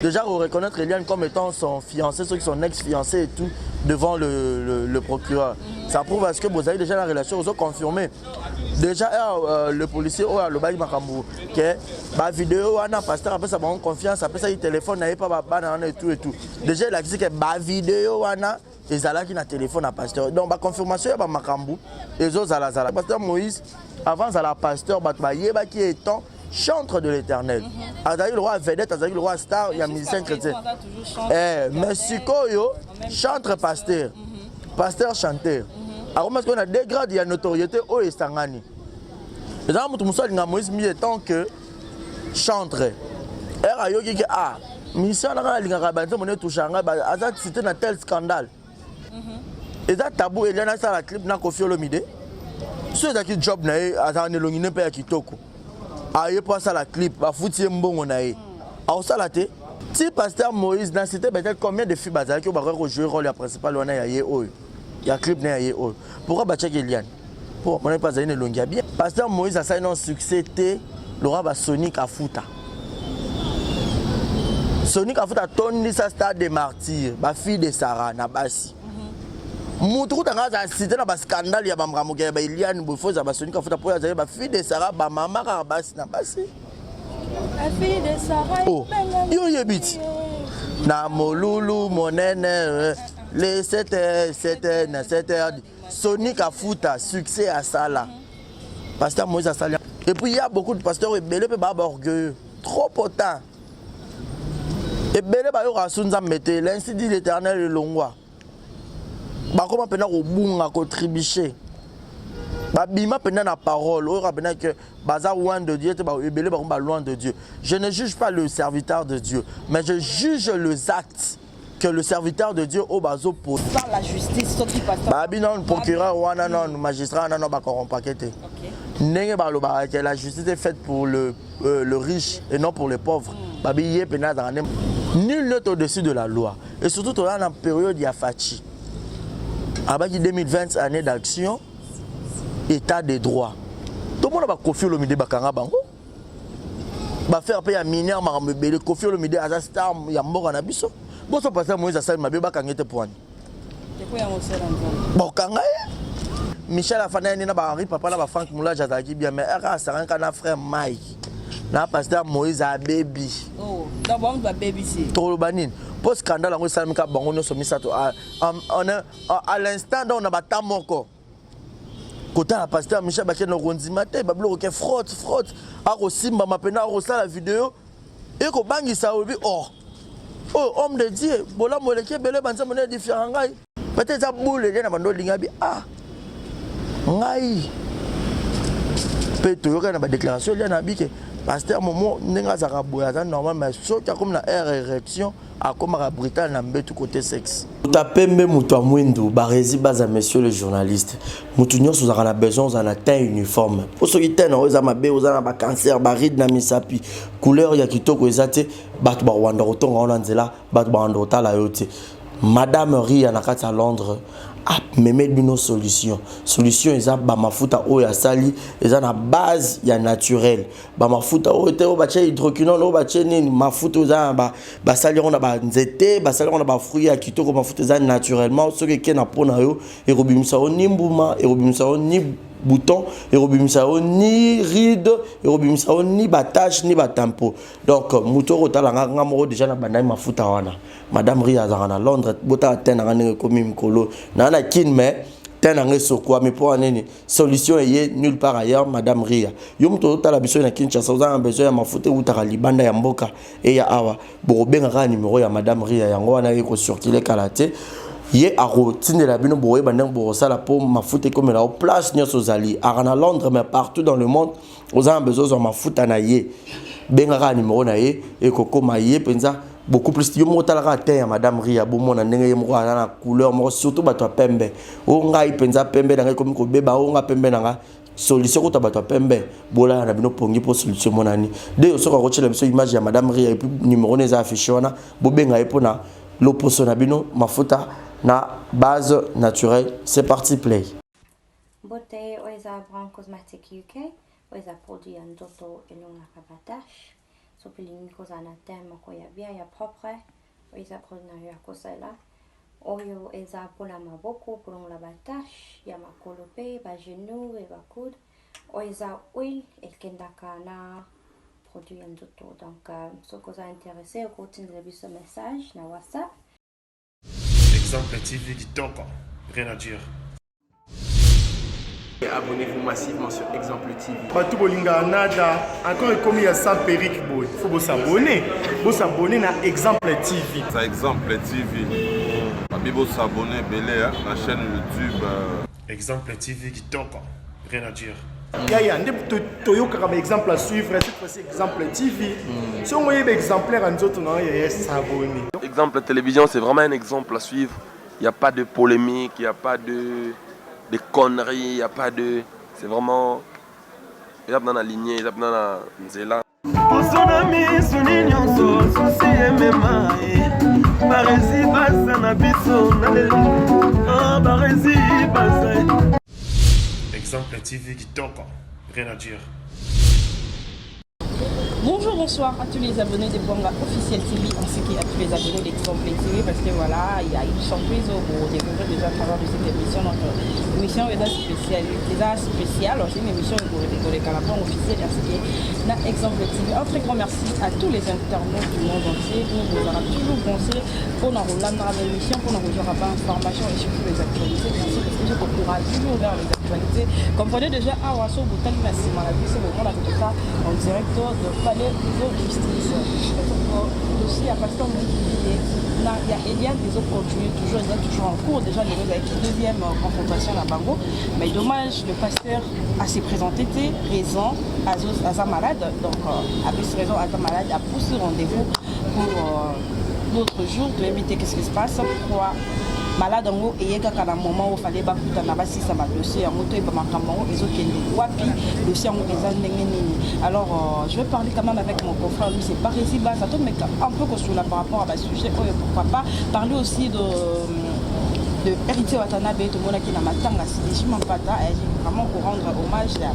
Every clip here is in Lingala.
Déjà reconnaître Eliane comme étant son fiancé, ceux qui sont ex-fiancé et tout, devant le procureur. Ça prouve à ce que vous avez déjà la relation, vous avez confirmé. Déjà, le policier, oh, le bail makambo, que ba vidéo, wana pasteur, après ça, bon, confiance, après ça, il téléphone, n'avait pas ba et tout et tout. Déjà, il a dit que ba vidéo, wana, ezalaki na téléphone à pasteur. Donc, ba confirmation, ba makambo, ezozala zala. Pasteur Moïse, avant, azala pasteur, ba yebaki étant chantre de l'Éternel. Azalaki le roi vedette, azalaki le roi star, ya musicien chrétien. Eh, mais sikoyo, chantre pasteur, pasteur chanteur. Akoma sikoyo na deux grades ya notoriété oyo esangani. Ezalaka moto mosusu alinga Moïse Mbiye tant que chantre. Ere ayoki ke ah, musicien wana kaka alingaka banzembo nde touche ngai, aza cité na tel scandale. Eza tabou Eliane asala clip na Koffi Olomide. So ezalaki job na ye, azalaka na elongi ne mpe ya kitoko. Aye mpo asala clip, bafuti ye mbongo na ye, akosala te. Ti pasteur Moïse na cité peut-être combien de filles bazalaki oyo bakoki kojouer rôle ya principal wana ya ye oyo ya clip na ya ye oyo? Pourquoi batiaki Eliane? Mpo bamona mpe azali na elongi ya bien. Pasteur Moïse asali non succès te lokola basonic afuta. Sonic afuta atondisa Stade de Martyr, bafille de Sara na basi. Mutu kuta nga azala cité na bascandale ya bamakambo ya baEliane boye, fo ezala basonic afuta mpo azali bafille de Sara, bamama kaka basi na basi. Oh, yo oyebi ti na molulu monene le 7 heures, 7 heures na 7 heures, Sonic afuta succès asala. Pasteur Moïse asali. Et puis il y a beaucoup de pasteurs ebele mpe baa baorgueilleux, trop potin, ebele bayokaka su Nzambe te. L'ainsi dit l'Éternel elongwa, bakoma mpenza kobunga, kotrébucher, babima mpenza na parole oyo mpenza ke baza loin de Dieu te. Ebele bakoma ba loin de Dieu. Je ne juge pas le serviteur de Dieu, mais je juge les actes que le serviteur de Dieu oyo bazoposa. Par la justice, soki pasteur Babi nanu procureur wana, nanu magistrat wana, nano bacorrompake te. Ndenge balobaka ke la justice est faite pour le riche et non pour les pauvres, babi ye mpenza azalaka nde nul n'est au-dessus de la loi. Et surtout toza na période ya Fatshi, abaki 2020 année d'action, état de droit. Tomona baKoffi Olomide bakanga bango, baaffaire mpe ya minere, makambo ebele. Koffi Olomide aza star ya mboka na biso. Boso pasteur Moïse asali mabe, bakanga ete poani ekoya mosala Nzambe. Bokanga ye. Michel afanda ye nde na baHenri Papa na baFrank Moulage, azalaki bien, mais aka asangaka na frère Mike na pasteur Moïse, abebi. Oh, donc bango babebisi. Tokoloba nini? Mpo scandale yango esalami kaka bango nyonso misato à l'instant. Donc na bata moko kotala pasteur Michel bakende kondima te, babiloko ke frotte frotte, akosimbama mpena, akosala video ekobangisa. Olobi or oyo homme de Dieu, bolamu eleki ebele, banzambe nde edifiaka ngai. Peut-être eza boule elie na bando olinga bi ah ngai mpe toyokani na badéclaration elia na bi ke pasteur Momo ndenge azalaka boye aza normal, mais soki akomi na aire érection, akomaka brutal na mbetu côté sexe. Moto apembe, moto ya mwindu, baresi baza. Monsieur le journaliste, moto nyonso ozalaka na besoin ozala na teint uniforme, mpo soki teint na oyo eza mabe, oza na bacancer, baride na misapi, couleur ya kitoko eza te, bato bakowanda kotonga wana nzela, bato bakowanda kotala yo te. Madame Ria na kati ya Londres amemeli bino solution. Solution eza bamafuta oyo asali, eza na base ya naturel. Bamafuta oyo te oyo batie hydroquinone, oyo batie nini. Mafuta oyo eza na basali yango na banzete, basali yango na bafruit ya kitoko. Mafuta eza naturellement. Soki eke na mpo na yo, ekobimisa yo ni mbuma, ekobimisa yo ni bouton, ekobimisa yo ni ride, ekobimisa yo ni batache, ni batampo. Donc moto oyo kotala nga, nga moko déjà na bandai mafuta wana. Madame Ria azalaka na Londres. Botala te nanga ndenge ekomi mikolo naa na Kine, mais te nanga esokwami. Mpo nini? Solution eye nulle part ailleurs, madame Ria. Yo moto ozotala biso na Kinshasa, oza na besoin ya mafuta eutaka libanda ya mboka eya awa, bokobenga kaka numero ya madame Ria, yango wana ekocirculer kala te. Ye akotindela bino, bokoyeba ndenge bokosala mpo mafuta ekomela o place nyonso ozali. Aka na Londres, mais partout dans le monde, oza na besoin ozwa mafuta na ye, benga kaka numero na ye, ekokoma ye mpenza beaucoup plus. Yo moko otalaka te ya madame Ria, bomona ndenge ye moko aza na couleur moko. Surtout bato ya pembe oyo, ngai mpenza pembe na ngai ekomi kobeba, oyo nga pembe na nga. Solution kuta bato ya pembe, bolala na bino pongi mpo solution emonani de. Soki akotiela biso image ya madame Ria et puis numéro na eza affiché wana, bobenga ye mpona loposo na bino, mafuta na base naturelle. C'est parti, play. Mbote, oyo eza Brown Cosmetic UK, oyo eza produit ya nzoto elongaka batache. Soki olingi kozala na teint moko ya bien ya propre, oyo eza produit na yo ya kosalela. Oyo eza mpona maboko, kolongola ba tache ya makolo mpe ba genou et ba coude. Oyo eza huile ekendaka na produit ya nzoto. Donc soki oza intéressé, okotindela biso message na WhatsApp. Exemple TV kitoko, rien à dire. Abonnez-vous massivement sur Exemple TV. Bato bolingaka nada encore ekomi ya sans perruque boye, faut bos'abonner, bos'abonner na Exemple TV. Ça, Exemple TV. Babi bos'abonner ebele hein, na chaîne YouTube. Exemple TV kitoko, rien à dire. Yaya nde toyokaka baexemple à suivre. Cette fois-ci, Exemple TV, soki oyeba exemplaire ya nzoto na yo, yaya, s'abonner. Exemple Télévision, c'est vraiment un exemple à suivre. Il n'y a pas de polémique, il n'y a pas de conneries, il n'y a pas de. C'est vraiment. Il y a dans la lignée, il y a dans la nzela. Poso na misuni nyonso susi emema ye baresi baza na biso na lelo baresi baza. Exemple TV kitoko, rien à dire. Bonjour, bonsoir à tous les abonnés de Bwanga Officiel TV ainsi qu'à tous les abonnés d'Exemple TV parce que voilà, il y a une surprise au découvrir déjà à travers de cette émission. Donc, émission est spéciale, spéciale, c'est une émission de Bwanga officiel ainsi que na Exemple TV. Un très grand merci à tous les internautes du monde entier. Nous vous aura toujours pensé pour nous la émission, pour nous rejoindre à information et surtout les actualités. Merci parce que je courage toujours vers les actualités. Comprenez déjà, awa so botali na nsima na biso, bomona tout ça en direct de palais de justice. Dossier ya pasteur Moïse na ya Eliane ezocontinue toujours, eza toujours en cours. Déjà lelo ezalaki deuxième confrontation na bango, mais dommage, le pasteur ase présenté te. Raison, aza malade. Donc apesi raison, aza malade, apousse rendez-vous pour l'autre jour. Toyebi te qu'est-ce qui se passe, pourquoi malade yango eye kaka na moment oyo fallait bakutana, basisa badossier yango, toyeba makambo yango ezokende wapi, dossier yango eza ndenge nini. Alors je vais parler quand même avec mon confrère, lui c'est Parisi Baza. Tomeka un peu kosula par rapport à basujet oyo, pourquoi pas parler aussi de Héritier Watanabe. Tomonaki na matanga Sideji Mampata ayaki vraiment korendre hommage ya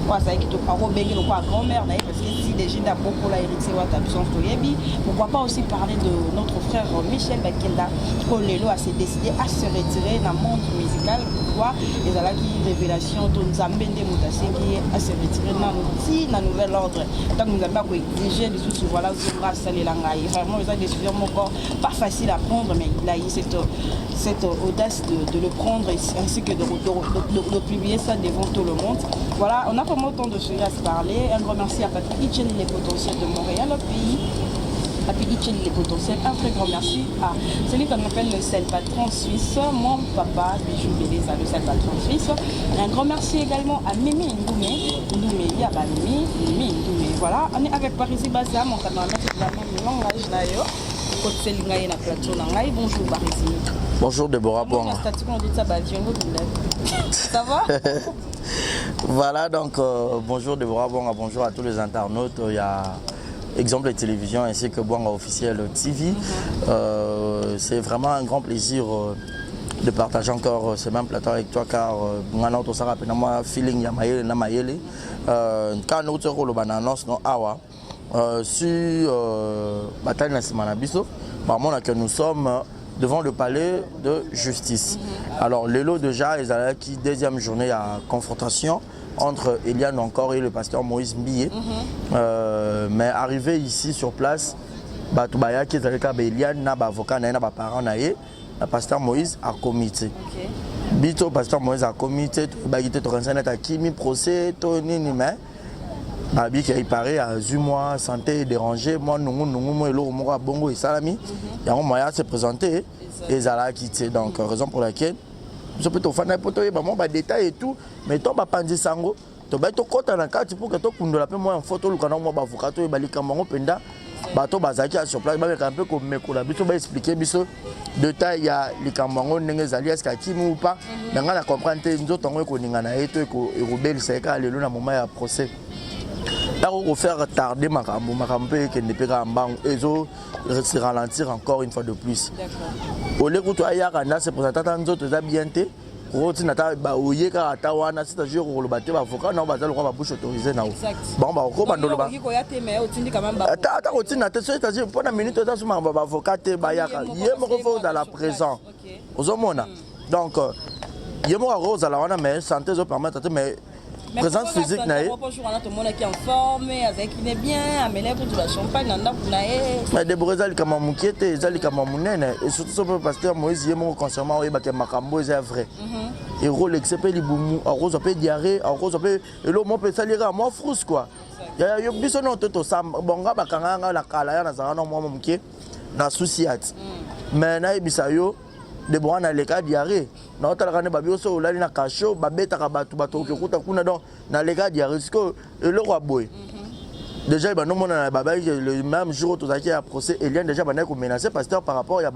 oyo azalaki akobenge lokola grand-mère na ye, parce que Sideji nde abokola Héritier Wata, biso nyonso toyebi. Pourquoi pas aussi parler de notre frère Michel Bakenda, oyo lelo ase décidé à se retirer na monde musical? Pourquoi? Ezalaki révélation to Nzambe nde moto asengi ye ase retirer nano ti na nouvel ordre, ntango Nzambe akoexige lisusu, voilà, zonga asalela ngai. Vraiment, eza décision moko pas facile à prendre, mais il a eu cette audace de le prendre ainsi que de publier ça devant tout le monde. Voilà, on a vraiment autant de sujets à se parler. Un grand merci à Patrick Hitchen, les potentiels de Montréal, pays Papi Hitchen, les potentiels. Un très grand merci à celui qu'on appelle le seul patron suisse, mon papa Bijou Beleza, le seul patron suisse. Un grand merci également à Mimi Ndoumé, Ndoumé Yaba Mimi, Mimi Ndoumé. Voilà, on est avec Parisi Baza, mon caméraman, évidemment, langage d'ailleurs. Kotiseli ngai na plateau na ngai. Bonjour Barisi. Bonjour Deborah Bwanga. Ça va? Voilà, donc bonjour Deborah Bwanga, bonjour à tous les internautes. Il y a Exemple de Télévision ainsi que Bwanga Officiel TV. C'est vraiment un grand plaisir de partager encore ce même plateau avec toi, car ngana tosala pena moi feeling ya mayele na mayele. Quand nous tokoloba na annonce no awa sur batali na nsima na biso, bamona que nous sommes devant le palais de justice. Alors lelo déjà ezalaki deuxième journée ya confrontation entre Eliane encore et le pasteur Moïse Mbiye. Mais arrivé ici sur place, bato bayaki ezalaki kaka baEliane na baavocat na ye na baparent na ye, na pasteur Moïse akomi te. Bito pasteur Moïse akomi te, toyebaki te, tokanisa neti akimi procès to nini, mais babiki ipare azwi mwa santé dérangé, mwa nungunungu, mwa eloko moko ya bongo esalami yango, moya se présenter ezalaki te. Donc raison pour laquelle biso mpe tofandaki mpo toyeba mwa badétail et tout, mais to bapanzisa yango, tobai tokɔta na kati pour que tokundola mpe mwa info, toluka na mwa baavocat, toyeba likambo yango mpenza. Bato bazalaki ya sur place bameka mpe komekola biso, baexpliquer biso détail ya likambo yango ndenge ezali, est-ce akimi ou pas. Na ngai na comprendre te, nzoto yango ekoninga na ye to ekobelisa ye kaka lelo na moment ya procès, ntango kofaire tarder makambo, makambo mpe ekende mpe kaka mbangu, ezo se ralentir encore une fois de plus. Ole kutu ayaka nda se présente, ata nzoto eza bien te. Okotinda ata ba oye kaka ata wana c'est à dire okoloba te ba avocat na baza lokola ba bouche autorisée na yo. Bango bako banda oloba. Ata ata kotinda te c'est à dire mpo na minute eza suma ba avocat te bayaka ye moko faut ozala présent. Ozomona. Donc euh, ye moko akozala wana mais santé ezo permettre te mais présence physique na ye tomonaki en forme azalaki ne bien amelaki kutu ba champagne na ndako na ye mais debora eza likambo ya mokie te eza likambo ya monene et surtout so mpe pasteur moïse ye moko consciemment oyebaka makambo eza ya vrai mhm. erolekise mpe libumu akozwa mpe diarrhée akozwa mpe eloko moko mpe esali kaka mwa fruse quoi yaya yo biso nao te tosamba bon nga bakanga nga na kala ya nazalaka na mwa moke na susi ati mm. mais nayebisa yo debora naleka diarrhée naotalaka nde babi oso olali na cachot babetaka bato bato okekuta kuna donc naleka diarrhée sikoyo eloko ya boye mhm. déjà ebanda omonana babaki le même jour tozalaki ya procès Eliane déjà bandaki komenace pasteur par rapport ya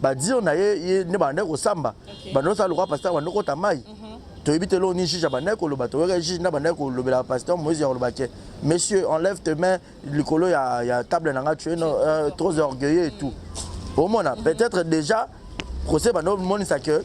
badire na ye ye nde bandaki kosamba banda osala lokola pasteur banda okota mai mhm. toyebi te eloko nini juge abandaki koloba toyoka juge nde abandaki kolobela pasteur Moïse ya koloba ke monsieur enlève tes mains likolo ya, ya table na nga tu es euh, trop orgueilleux et tout omona mm -hmm. peut-être déjà procès banda omonisa que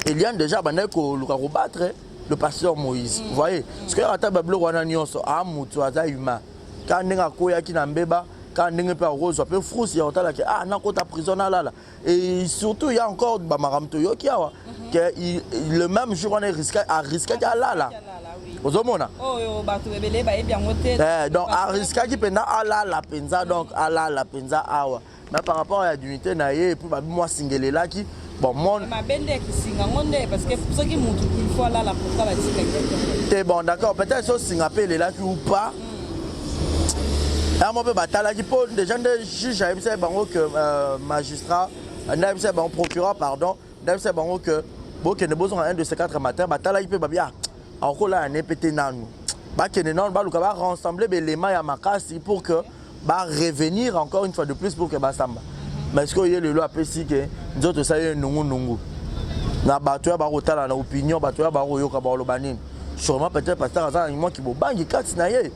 Eliane déjà bandaki koluka kobattre le pasteur Moïse mm. voyez parce que ata babiloko wana nyonso a motu aza humain kaka ndenge akweyaki na mbeba kaka ndenge mpe akozwa mpe frousse ya kotala ke ah nakota prison nalala et surtout il y a encore bamakambo toyoki awa mhm. que le même jour wana ariskaki alala ozomona oyo bato ebele bayebi yango te eh, donc ariskaki mpenza alala mpenza donc alala mpenza awa mais par rapport ya dignité na ye et puis babi mwa singelelaki bon mon mabe nde kisinga ngo nde parce que soki mutu il faut alala pourquoi batikaki te bon d'accord peut-être so singa mpe elelaki ou pas yango mpe batalaki mpo déjà nde juge ayebisaki bango que euh, magistrat nde ayebisaki bango procureur pardon nde ayebisaki bango que bokende bozonga 1 2 4 matin batalaki mpe babi ah akokolala ne mpe te nanu bakende nanu baluka ba belema ya makasi pour que ba revenir encore une fois de plus pour que basamba mais sikoyo ye lelo apesi ke nzoto esali ye nungunungu na bato ya bakotala na opinion bato ya bakoyoka bakoloba nini sûrement peut-être pasteur aza na mwa kibobangi kati na ye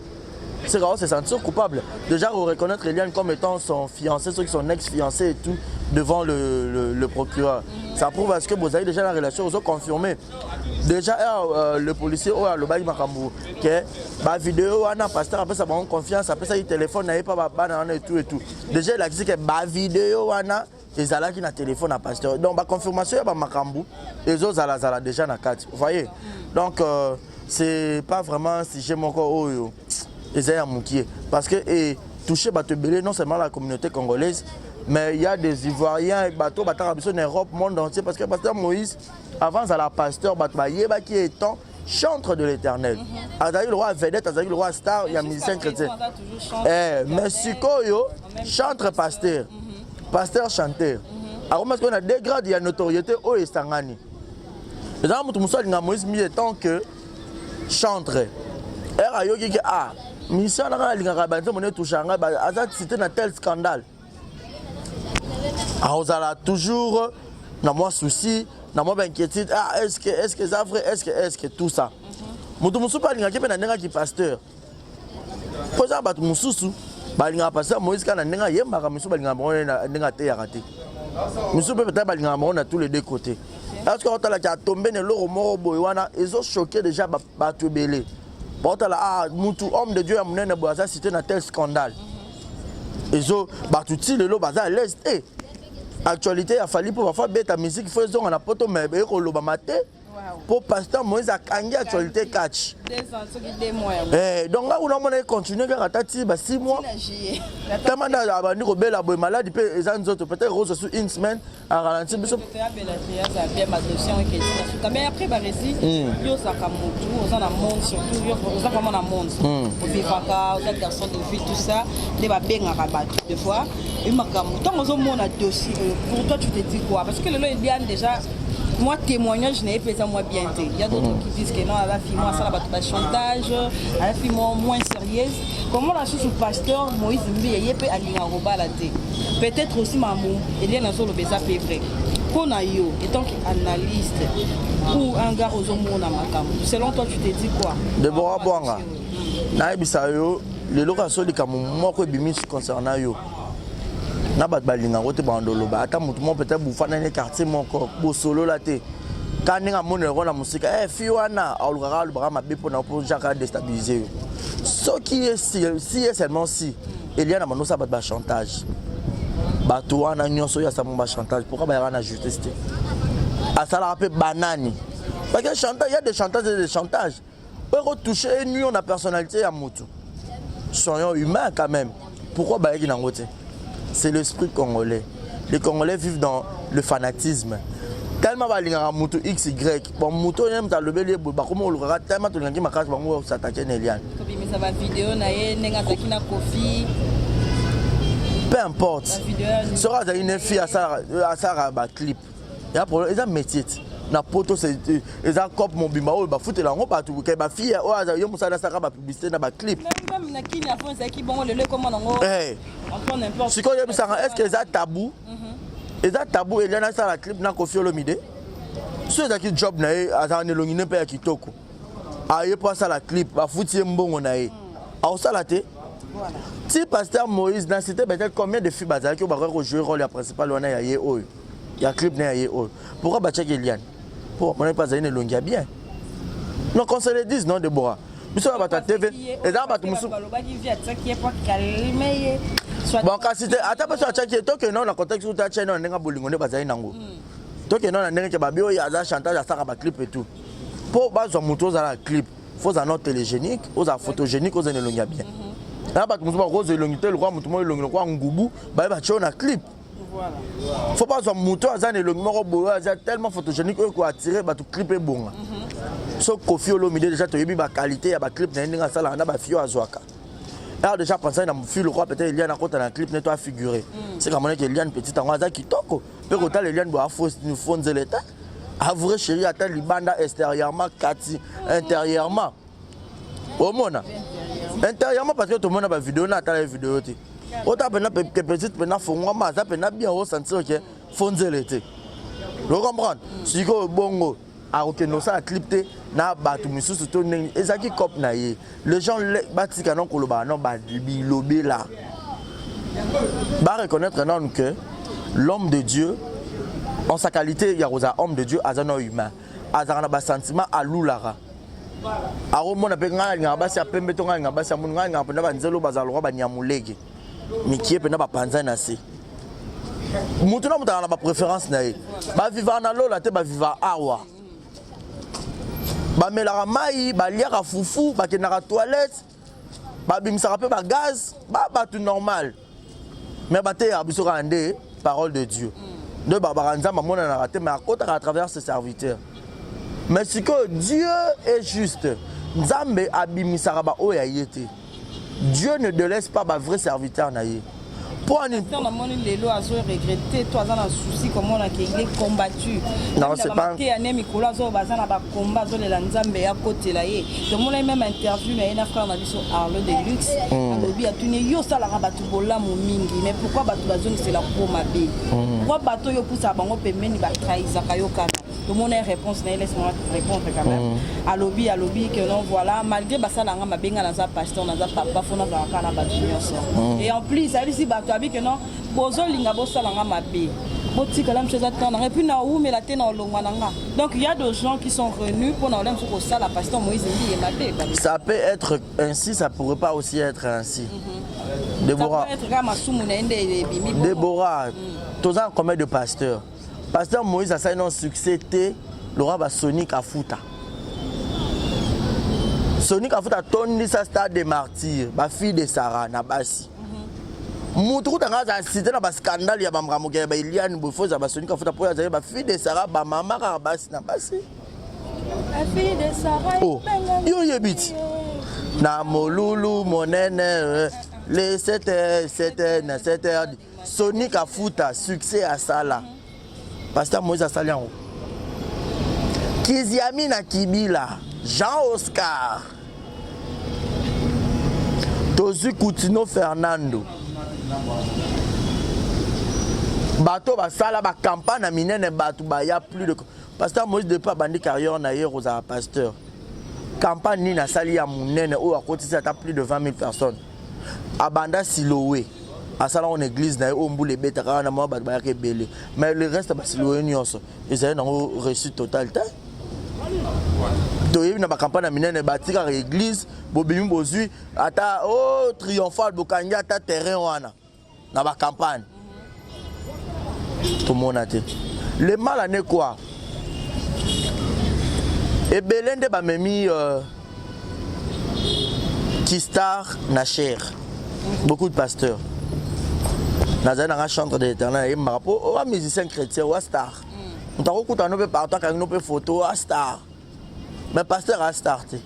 c'est qu'on se sentir coupable. Déjà, reconnaître Eliane comme étant son fiancé, son ex-fiancé et tout, devant le, le, le procureur. Ça prouve à ce que vous avez déjà la relation, vous avez confirmé. Déjà, euh, le policier, oh, le bail makambo, que ba vidéo, wana pasteur après ça bango confiance, après ça il téléphone n'avait pas ba et tout et tout. Déjà, il a dit que ba vidéo wana ezalaki na téléphone à pasteur. Donc ba confirmation ya ba makambo ezozala zala déjà na kati. Vous voyez? Donc euh, c'est pas vraiment un sujet moko oyo eza ya mokie parce que e toucher bato ebele non seulement la communauté congolaise mais il y a des ivoiriens bato bataka biso na Europe monde entier parce que pasteur Moïse avant azala pasteur bato bayebaki étant chantre de l'éternel mm -hmm. azalaki le roi vedette azalaki le roi star ya musicien chrétien eh, mais sikoyo chantre pasteur mm -hmm. pasteur chanteur mm -hmm. akoma sikoyo na deux grade ya notoriété oyo esangani ezalaka moto mosusu alingaka moïse mbiye tant que chantre ere ayoki ke ah mission nanga alingaka banzembo ne touche ngai aza cité na tel scandale akozala toujours na mwa souci na mwa bainquiétude ah est ce que est ce que eza vrai est ce que est ce que tout ça moto mosusu mpe alingaki mpe na ndenge aki pasteur mpo eza bato mosusu balingaka pasteur moïse kaka na ndenge ayembaka mosusu balingaka bango na ndenge ateyaka te mosusu mpe peut-être balingaka bango na tous les deux côtés est ce que otalaki atombe na eloko moko boye wana ezochoke déjà bato ebele baotala ah mutu homme de dieu ya monene boye aza cité na tel scandale ezo bato ti lelo baza à l'aise te actualité ya Fally mpo bafa beta musique fo ezonga na poto mais ekolobama te mpo pasteur moïse akangi actualité catch eh, donc nga kuna omona econtinue kaka ata ti ba 6 mois tama nde abandi kobela boye maladi mpe eza nzoto peut-être kozwa su une semaine aralentir biso mais après baresi yo ozalaka motu oza na monde surtout oza vraiment na monde ovivaka oza garçon de vie tout ça nde babengaka bato des fois makambo ntango ozomona dossier oyo pour toi tu te dis quoi parce que lelo Eliane déjà moi témoignage na ye mpe eza mwa bien te il y a d'autres qui disent que non aza fille mwa asala bato bachantage aza fille mwa moins sérieuse comment la susu pasteur moïse mbiye ye mpe alingaka kobala te peut-être aussi mamu Eliane azoloba eza mpe vrai mpo na yo étant qu'analyste ou un gars ozomona makambo selon toi tu te dis quoi Debora Bwanga nayebisa yo lelo kaka so likambo moko ebimisi concernant yo na bato balingaka te bando oloba ata motu moko peut-être bofandani quartier moko bosolola te. Ka ndenge amonela yango na mosika, eh, fille wana alukaka alobaka mabe mpo na mpo Jacques adestabilise yo. Soki ye si, si ye seulement si Eliane amanosa bato ba chantage. Bato wana nyonso oyo asala ba chantage, pourquoi bayaka na justice te? Asalaka mpe banani? Parce que chantage, il y a des chantages et des chantages. Oyo ko toucher et nuire na personnalité ya mutu. Soyons humains quand même. Pourquoi bayaki nango te? C'est l'esprit congolais. Les Congolais vivent dans le fanatisme. Tellement balingaka mutu XY. Bon, mutu oyo mutu alobeli ye boye, bakoma kolukaka tellement tolingaki makasi bango s'attaquer na Eliane. Kobimisa ba vidéo na ye ndenge azalaki na Kofi. Peu importe. Soki azalaki ne fille asalaka ba clip. Ya problème eza métier ti. Na poto c'est eza cop mobimba oyo bafutela yango bato ke ba fille oyo azali yo mosala asalaka ba publicité na ba clip. Même na Kini avant ezalaki bongo lelo ekoma nango. Eh. Sikoyo oyebisaka est ce que eza tabou? Eza tabou Eliane asala clip na Koffi Olomide? So ezalaki job na ye, azalaka na elongi ne mpe ya kitoko. Aye mpo asala clip, bafuti ye mbongo na ye. Aosala te? Ti pasteur Moïse na cité peut-être combien de filles bazalaki oyo bakoki kojouer rôle ya principal wana ya ye oyo ya clip na ya ye oyo. Pourquoi batiaki Eliane? Mpo bamonaki mpe azali na elongi ya bien. Non, qu'on se le dise, non, Deborah. Biso ya bato ya TV, eza bato mosusu. Bon, kasi te, ata mpe so atiaki ye, tokende nano na contexte kuta atia ye nano na ndenge ya bolingo nde bazali nango. Tokende nano na ndenge ke babi oyo aza chantage asalaka ba clip et tout. Mpo bazwa moto ozala na clip, faut ozala nano télégénique, ozala photogénique, ozala na elongi ya bien. Na bato mosusu bakozwa elongi te lokola moto moko elongi lokola ngubu, baye batie yo na clip. Faut bazwa moto aza na elongi moko boye aza tellement photogénique oyo koattire bato clip ebonga. So Koffi Olomide déjà toyebi ba qualité ya ba clip na ye ndenge asalaka na ba fille oyo azwaka. Alors déjà pensaki na fille lokola peut-être Eliane akota na clip ne to afigure. C'est comme que Eliane petite yango aza kitoko. Mpe kotala Eliane boye afo nzela te. A vrai chéri ata libanda extérieurement kati intérieurement. Omona intérieurement parce que tomona ba vidéo na atala ye vidéo te. Ota pena ke petite pena fongwama aza pena bien o sentir ke fo nzela te. O comprendre? Sikoyo bongo akokende kosala clip te na bato misusu to ndenge ezalaki cop na ye. Les gens batika non koloba non ba bilobela. Ba reconnaître non que l'homme de Dieu en sa qualité ya kozala homme de Dieu aza no humain. Azalaka na ba sentiment alulaka. Akomona mpe ngai alingaka basi ya pembe to ngai alingaka basi ya munu, ngai alingaka mpenza banzelo bazala lokola banyamulege mikie mpenza bapanzani na se. Mutu na mutu azala na ba préférence na ye. Bavivaka na lola te, bavivaka awa. Bamelaka mai, baliaka fufu, bakendaka toilette, babimisaka mpe ba gaz, ba bato normal. Mais bateyaka biso kaka nde parole de Dieu. Nde babaka Nzambe amonanaka te, mais akotaka à travers ses serviteurs. Mais sikoyo Dieu est juste. Nzambe abimisaka ba oyo ya ye te. Dieu ne délaisse pas ba vrai serviteur na ye. Po ani Pasteur namoni lelo azo regretter to aza na souci komona ke il est combattu. Non, c'est pas te ane mikolo azo baza na ba combat azolela Nzambe ya kotela ye. Tomona même interview na ye na frère na biso Arlo de Luxe. Alobi atuni yo osalaka bato bolamu mingi mais pourquoi bato bazongisela ko mabe? Pourquoi bato oyo opusaka bango pembeni ba trahisaka yo kaka? Tomona ye réponse na ye, laisse-moi répondre quand même. Alobi alobi que non voilà, malgré basala nga mabe nga naza pasteur, naza papa, faut nazala kaka na bato nyonso. Et en plus ayebisi bato abi que non bozolinga bosala nga mabe, botikala mosu eza temps na nga et puis na owumela te na olongwa na nga. Donc il y a des gens qui sont venus pour na olema mosu kosala pasteur Moïse Mbiye mabe. Ça peut être ainsi, ça pourrait pas aussi être ainsi. Déborah. Ça peut être kaka masumu na ye nde ebimi bongo. Déborah, toza combien de pasteurs? Pasteur Moïse asali non succès te, Laurent ba Sonic afuta. Sonic afuta tondisa stade des martyrs, ba fille de Sarah na basi. Mutu kuta nga za cité na ba scandale ya ba mramoke ya ba Eliane Bofoza ba Sonic afuta po azali ba fille de Sarah ba mama kaka basi na basi. La fille de Sarah. Oh, yo yebiti. Na molulu monene les 7 heures, 7 heures, na 7 heures. Sonic afuta succès asala. Pasteur Moïse asali yango. Kiziami na Kibila, Jean Oscar. Tozwi Coutinho Fernando. Bato basala ba campagne minene bato baya plus de Pasteur Moïse depuis abandi carrière na ye kozala pasteur. Campagne nini asali ya munene oyo akotisi ata plus de 20 000 personnes. Abanda Siloé. Asala ngo na église na ye oyo mbula ebetaka wana mwa bato bayaka ebele. Mais le reste ba siloé nyonso ezali nango réussite totale te. Toyebi na ba campagne ya minene batikaka église bobimi bozwi ata oh triomphal bokangi ata terrain wana na ba campagne. Tomona te. Le mal en est quoi? Ebele nde bamemi euh, ki star na chair. Beaucoup de pasteurs. Nazali nanga chantre de l'éternel ayembaka mpo owa musicien chrétien owa star. Moto akokuta no mpe partout akangi no mpe photo owa star. Mais pasteur a star te.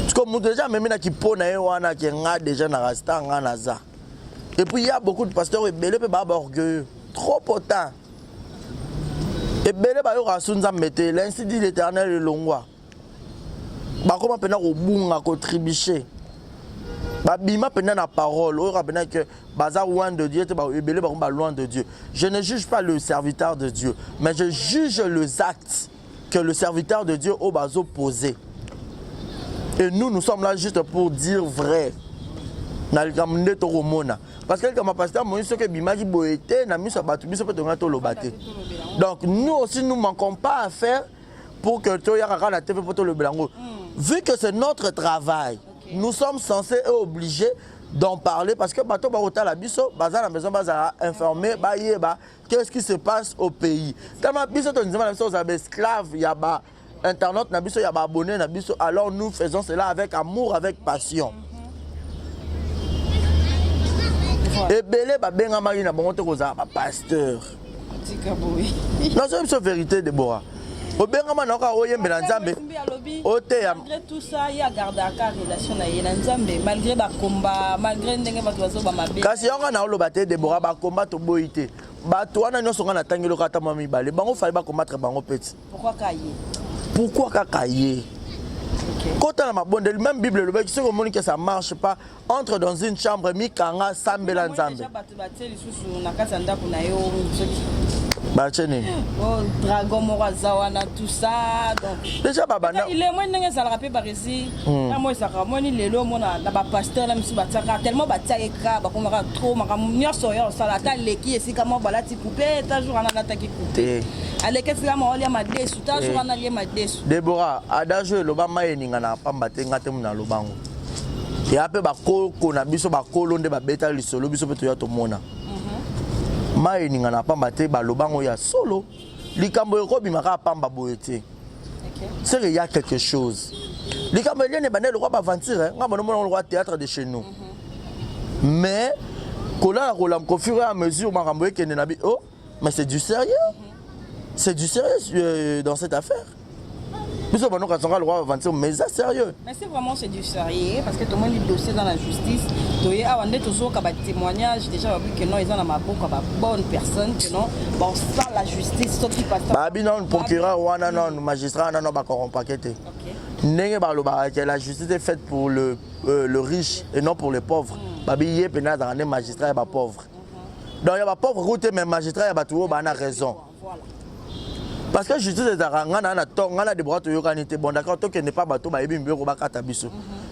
Parce que moto déjà amemi na kipo na ye wana ke nga déjà na star nga naza. Et puis il y a beaucoup de pasteurs ebele pe ba orgueilleux, trop potin. Ebele bayoka su Nzambe te, l'ainsi dit l'Éternel elongwa. Bakoma pena kobunga ko tribucher. Babima pena na parole, oyoka pena que baza loin de Dieu te ba ebele bakoma ba loin de Dieu. Je ne juge pas le serviteur de Dieu, mais je juge les actes que le serviteur de Dieu oyo bazo poser. Et nous, nous sommes là juste pour dire vrai. Na likambo nde tokomona. Parce que likambo ya pasteur Moïse soki ebimaki boye te na miso ya bato biso mpe tonga toloba te. Donc nous aussi nous manquons pas à faire pour que toyaka kaka na TV mpo tolobela yango. Vu que c'est notre travail, nous sommes censés et obligés d'en parler parce que bato bakotala biso baza na besoin bazala informé bayeba qu'est-ce qui se passe au pays. Tellement biso tondima na biso kozala ba esclave ya ba internaute na biso ya ba abonné na biso, alors nous faisons cela avec amour, avec passion. Ebele babengamaki na bango te kozala ba pasteur. Nazoyebi biso vérité Deborah. Obengama na kaka oyembela Nzambe. Oteya. Malgré tout ça, ye agardaka relation na ye na Nzambe malgré ba combat, malgré ndenge bato bazoba mabe. Kasi yango na oloba te Deborah, ba combat toboyi te. Bato wana nyonso nga natangeli kaka ata mwa mibale, bango fallait ba combattre bango peti. Pourquoi kaka ye? Pourquoi kaka ye? Kota na mabondeli, même Bible elobaki soki omoni que ça marche pas, entre dans une chambre mikanga sambela Nzambe. Bato batie lisusu na kati ya ndako na yo soki batie nini? Oh, dragon moko aza wana tout ça donc déjà babanda il est moins ndenge ezalaka mpe baresi na moi ezalaka omoni lelo omona na bapasteur na misu batiaka tellement batiaka kaka bakomaka trop makambo nyonso oyo osala ata aleki esika moko balati coupe ta jour wana alataki coupe aleki esika moko alia madesu ta jour wana alie madesu. Deborah adage oyo eloba mai eningana pamba te nga te muna aloba ngo ya mpe bakoko na biso bakolo nde babeta lisolo biso mpe toya tomona mai eningana pamba te baloba ngo ya solo likambo ekobima kaka pamba boye te. C'est qu'il y a quelque chose. Likambo eliane ebanda lokwa baventure nga bono mona lokwa théâtre de chez nous. Mais kolala kolam au fur et à mesure makambo ekende na bi oh mais c'est du sérieux. C'est du sérieux dans cette affaire. Biso bano kasonga lokwa baventure mais ça sérieux. Mais c'est vraiment c'est du sérieux parce que tout le monde dossier dans la justice. Toye awa nde tozoka ba témoignage déjà babi que non ils ont na maboko ba bonne personne que non bon ça la justice soki pasteur. Babi non procureur wana non magistrat wana non ba corrompake te. Ndenge balobaka que la justice est faite pour le riche et non pour les pauvres. Babi ye pena azalaka nde magistrat ya ba pauvre. Donc ya ba pauvre route mais magistrat ya bato oyo ba na raison. Parce que justice ezalaka nga na na tort nga na Deborah toyokani te bon d'accord tokende pa bato bayebi mibeko bakata biso.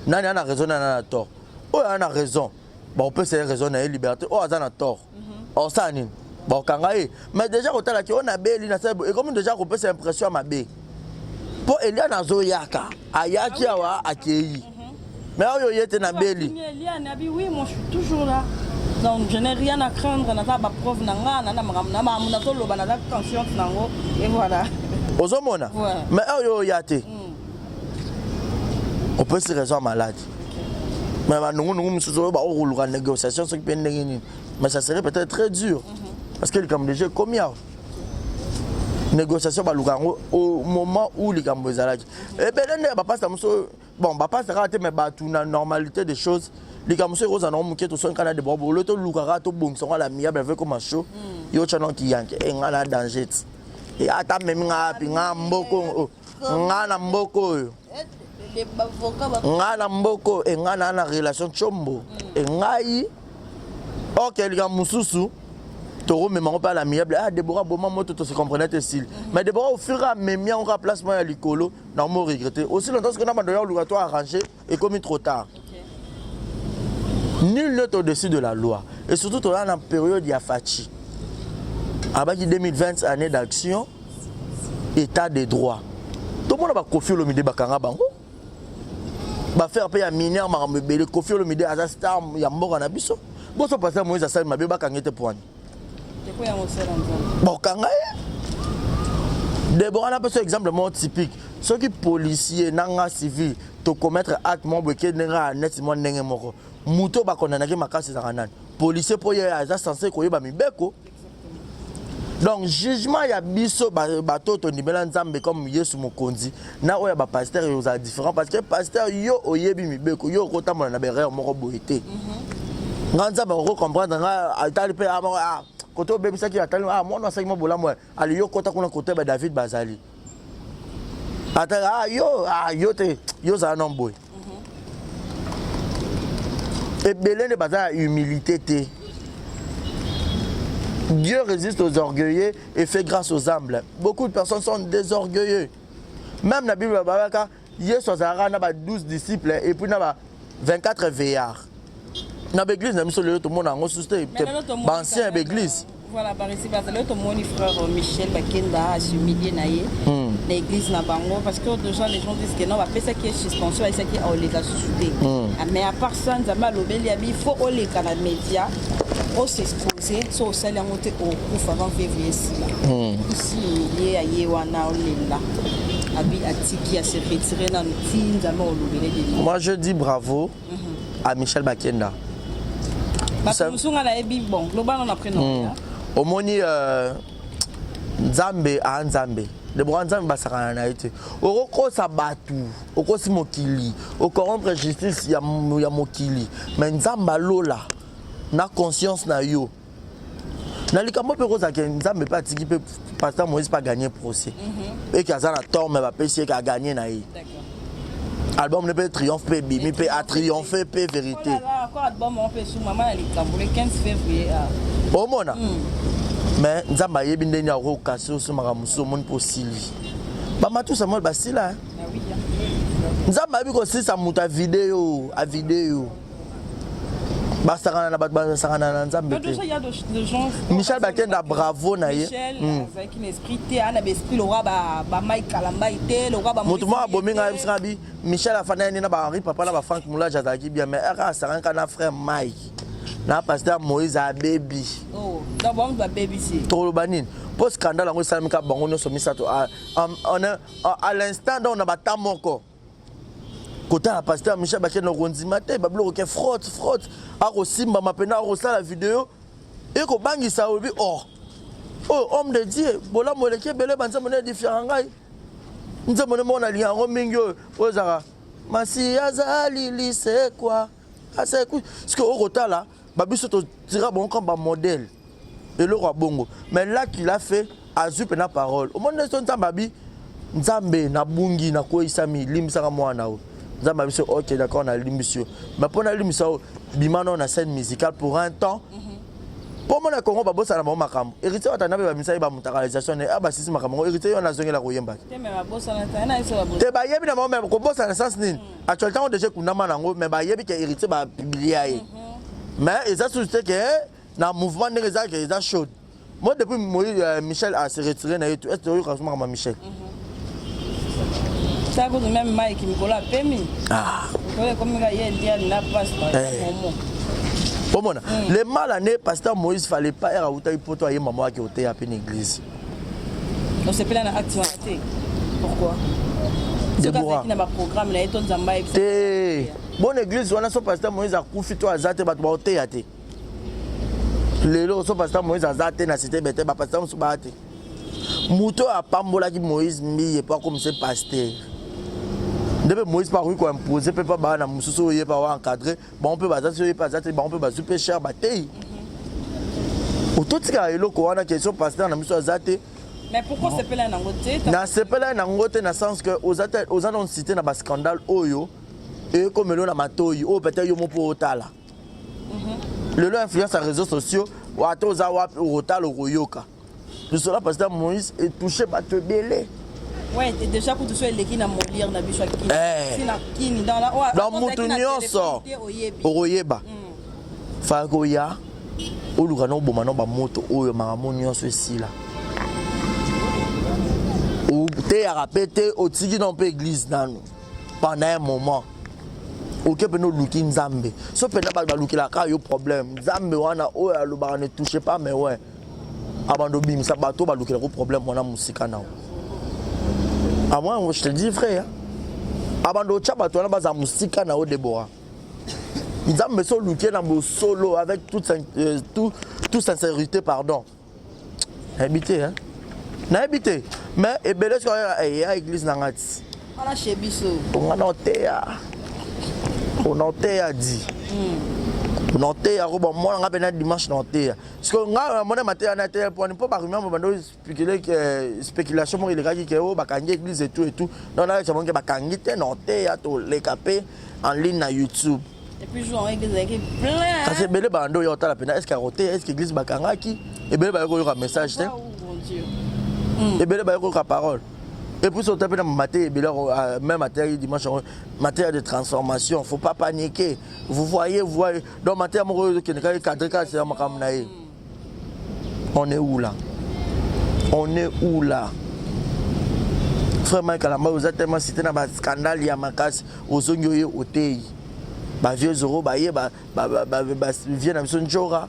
Nani ana raison nani ana tort. Oyo ana raison bakopesa ye raison na ye liberté oyo aza na tort. Osala nini? Bakokanga ye. Mais déjà kotalaki oyo nabeli na sala ekomi déjà kopesa impression ya mabe. Po Eliane azoyaka ayaki awa akei. Mais oyo ye te nabeli. Eliane abi oui moi je suis toujours là. Donc je n'ai rien à craindre naza ba preuve na nga na na makambo na makambo nazoloba naza consciente nango et voilà. Ozomona? Mais oyo oya te. Opesi raison ya malade. Mais banungunungu mosusu oyo bakokoluka négociation soki mpe ndenge nini. Mais ça serait peut-être très dur. Parce que likambo déjà ekomi awa. Négociation baluka yango au moment où likambo ezalaki. Ebele nde ya bapasta mosusu bon bapasta kaka te mais bato na normalité des choses likambo soki ekozala nango moke tosoni kaka na debora bolo toluka kaka tobongisa yango à l'amiable avec koma chaud yo tya nango kiyanke e nga na danger ti e ata memi nga api nga mboko nga na mboko oyo nga na mboko e nga na na relation tshombo e ngai ok likambo mosusu tokomema yango mpe à l'amiable ah Debora boma moto to se comprenait te style mais Debora au fur et à amemi yango kaka place moko ya likolo na mo regretter aussi longtemps que na bando ya oluka to arranger ekomi trop tard. Nul n'est au-dessus de la loi. Et surtout, on a une période ya Fatshi. Abaki 2020, année d'action, état de droit. Tout le monde a Koffi Olomide bakanga bango. Ba faire pe ya mineur makambo ebele Koffi Olomide aza star ya mboka na biso. Boso pasteur Moïse asali mabe bakanga ete poani. Bokanga ye. Deborah na peso exemple moko typique. Soki policier na nga civil to commettre acte moko boye ke ndenge ya neti mwa ndenge moko moto oyo bakondanaki makasi ezalaka nani policier mpo ye aza censé koyeba mibeko donc jugement ya biso bato oyo tondimela nzambe comme yesu mokonzi na oyo ya bapasteur ekozala différent parce que pasteur yo oyebi mibeko yo okotambola na berere moko boye te mhm. nga nzambe akoki comprendre nga atali mpe ah, ah, kote obebisaki atali ah, mwana asalaki mwa bolamu ali yo kota kuna kote ba david bazali ata ah, yo ah, yo te yo ozala no boye ebele nde baza ya humilité te. Dieu résiste aux orgueilleux et fait grâce aux humbles. Beaucoup de personnes sont des orgueilleux. Même la Bible babaka Yesu azalaka na ba 12 disciples et puis na ba 24 veillards. Na ba église na biso lelo tomona yango susu te ba ancien ya ba église. Voilà, baresi bazali oyo tomoni frère Michel Bakenda ashumilie na ye na église na bango parce que déjà les gens disent que non bapesaki ye suspension ayesaki aoleka susu te ah, mais à part ça nzambe alobeli yabi il faut oleka na média osexpose so osali yango te okufa avant février esila isi humilie aye wana olela abi atiki ase retire nanu ti nzambe olobele de moi je dis bravo à Michel Bakenda. Bato mosusu nga nayebi bon loba nano après non. Omoni euh, Nzambe a Nzambe. Debora Nzambe basakana na ye te. Okokosa bato, okosi mokili, ocorrompre justice ya, ya mokili, mais Nzambe alola na conscience na yo. Na likambo mpe ekozala ke Nzambe mpe atiki mpe pasteur Moïse mpe aganye procès. Mm -hmm. Eke aza na tort mais bapesi ye ke aganye na ye. Album ne mpe triomphe mpe ebimi mpe atriomphe mpe vérité. Omona mais Nzambe ayebi ndenge akokasi oso makambo mosusu omoni mpe osili. Bamatu Samuel basila. Nzambe ayebi kosilisa moto a video a video. Basakana na bato basakana na Nzambe te. Michel Bakenda bravo na ye. Moto moko abomi ngai ayebisi ngai bi Michel afandaki nde na ba Henri Papa na ba Franck Moulaji azalaki bien mais aka asakani kaka na frère Mike na pasteur Moïse abebi. Oh, Tokoloba nini? Mpo scandale yango esalami kaka bango nyonso misato à l'instant donc na ba temps moko. Kotala pasteur Michel Bakenda okondima te babiloko ke frotte frotte akosimbama mpena akosala video ekobangisa olobi oh oyo homme de Dieu bolamu eleki ebele banzembo nde edifiaka ngai nzembo nde moko nalinga yango mingi oyo oyo ezalaka masi azali lisekwa asekwi soki okotala babiso totira bango comme bamodèle eloko ya bongo mais là qu'il a fait azwi mpena parole omoni nde so nzambe abi nzambe nabungi nakweyisami limbisaka mwana oyo nzambe abi so ok d'accord nalimbisi yo mais mpo nalimbisa yo bima nao na scène musicale pour un temps mpo mona congo babosana bango makambo héritier watana mpe bamisaki bamutakalisation ne a basisi makambo yango héritier yo nazongela koyemba te bayebi na bango me kobosana sens nini actualité yango déjà ekundama nango mais bayebi ke héritier bapublia ye mais eza susu te ke na mouvement ndenge eza ke eza chaude moi depuis Moïse, euh, Michel a se retiré na ye tout est-ce que oyoka makambo ya Michel ça kutu même Mike mikolo apemi ah mikolo ekomi ka ye ndiani na pasteur eh. momo omona mm. le mal ane pasteur Moïse fallait pas ere awutaki poto aye mama waki oteya mpe na église osepela na acte wana te pourquoi soki azalaki na baprogramme na ye to nzambe ayebisa te bonne église wana so pasteur Moïse akufi to aza te bato baoteya te lelo so pasteur Moïse aza te na cité bete ba pasteur mosusu baya te moto oyo apambolaki Moïse mbiye mpo akomisa pasteur nde mpe Moïse mpe akoki koimpose mpe mpa bana mosusu oyo ye mpe awa encadre bango mpe baza te oyo ye mpe aza te bango mpe bazwi mpe cher bateyi ototikaka eloko wana question pasteur na biso aza te Mais pourquoi sepela nango te? Nasepela nango te na sens que oza te oza non cité na ba scandale oyo ekomelo na matoyi oyo peut-être yo moko otala. Lelo influence ya réseaux sociaux ata oza wapi okotala okoyoka. Lisolo ya pasteur Moïse etouche bato ebele. Ouais, déjà kutu so eleki na Molière na biso ya Kin. Eh. Si na Kin dans la Donc mutu nyonso okoyeba. Fallait koya oluka na oboma na bamoto oyo makambo nyonso esila. Oteyaka mpe te, otiki na mpe église nanu pendant un moment. Oke mpenza oluki Nzambe. So mpenza bato balukelaka yo problème. Nzambe wana oyo alobaka ne touche pas mais ouais. Abanda obimisa bato balukelaka problème wana mosika na yo. Ah moi je te dis vrai hein. Abanda otya bato wana baza mosika na yo Deborah. Nzambe so oluki na bosolo avec toute, tout sincérité pardon. Nayebi te hein. Nayebi te. Mais ebele soki eya église na nga ti. Wana chez biso. Nga na oteya. Ona oteya di. Na oteya ko bomona nga mpe na dimanche na oteya. Parce que nga namona mateya na teya poni mpo barumeur mo bando spéculer que spéculation moko elekaki ke oyo bakangi église et tout et tout. Donc nayebisa bango ke bakangi te na oteya toleka mpe en ligne na YouTube. Et puis jour en église ezalaki plein. Kasi ebele bando oyo otala mpena est ce que akoteya, est ce que église bakangaki, ebele baye koyoka message te. Oh mon Dieu. Ebele baye koyoka parole. Et puis ota mpe na mateya ebele, même mateya dimanche yango, mateya de transformation, faut pas paniquer. Vous voyez, vous voyez. Donc mateya moko oyo ezokende kaka cadre kaka c'est makambo na ye. On est où là? On est où là? Frère Mike Kalamba, oza tellement cité na ba scandale ya makasi, ozongi oye oteyi. Ba vieux Zoro baye ba ba ba ba, ba vieux na biso Njora.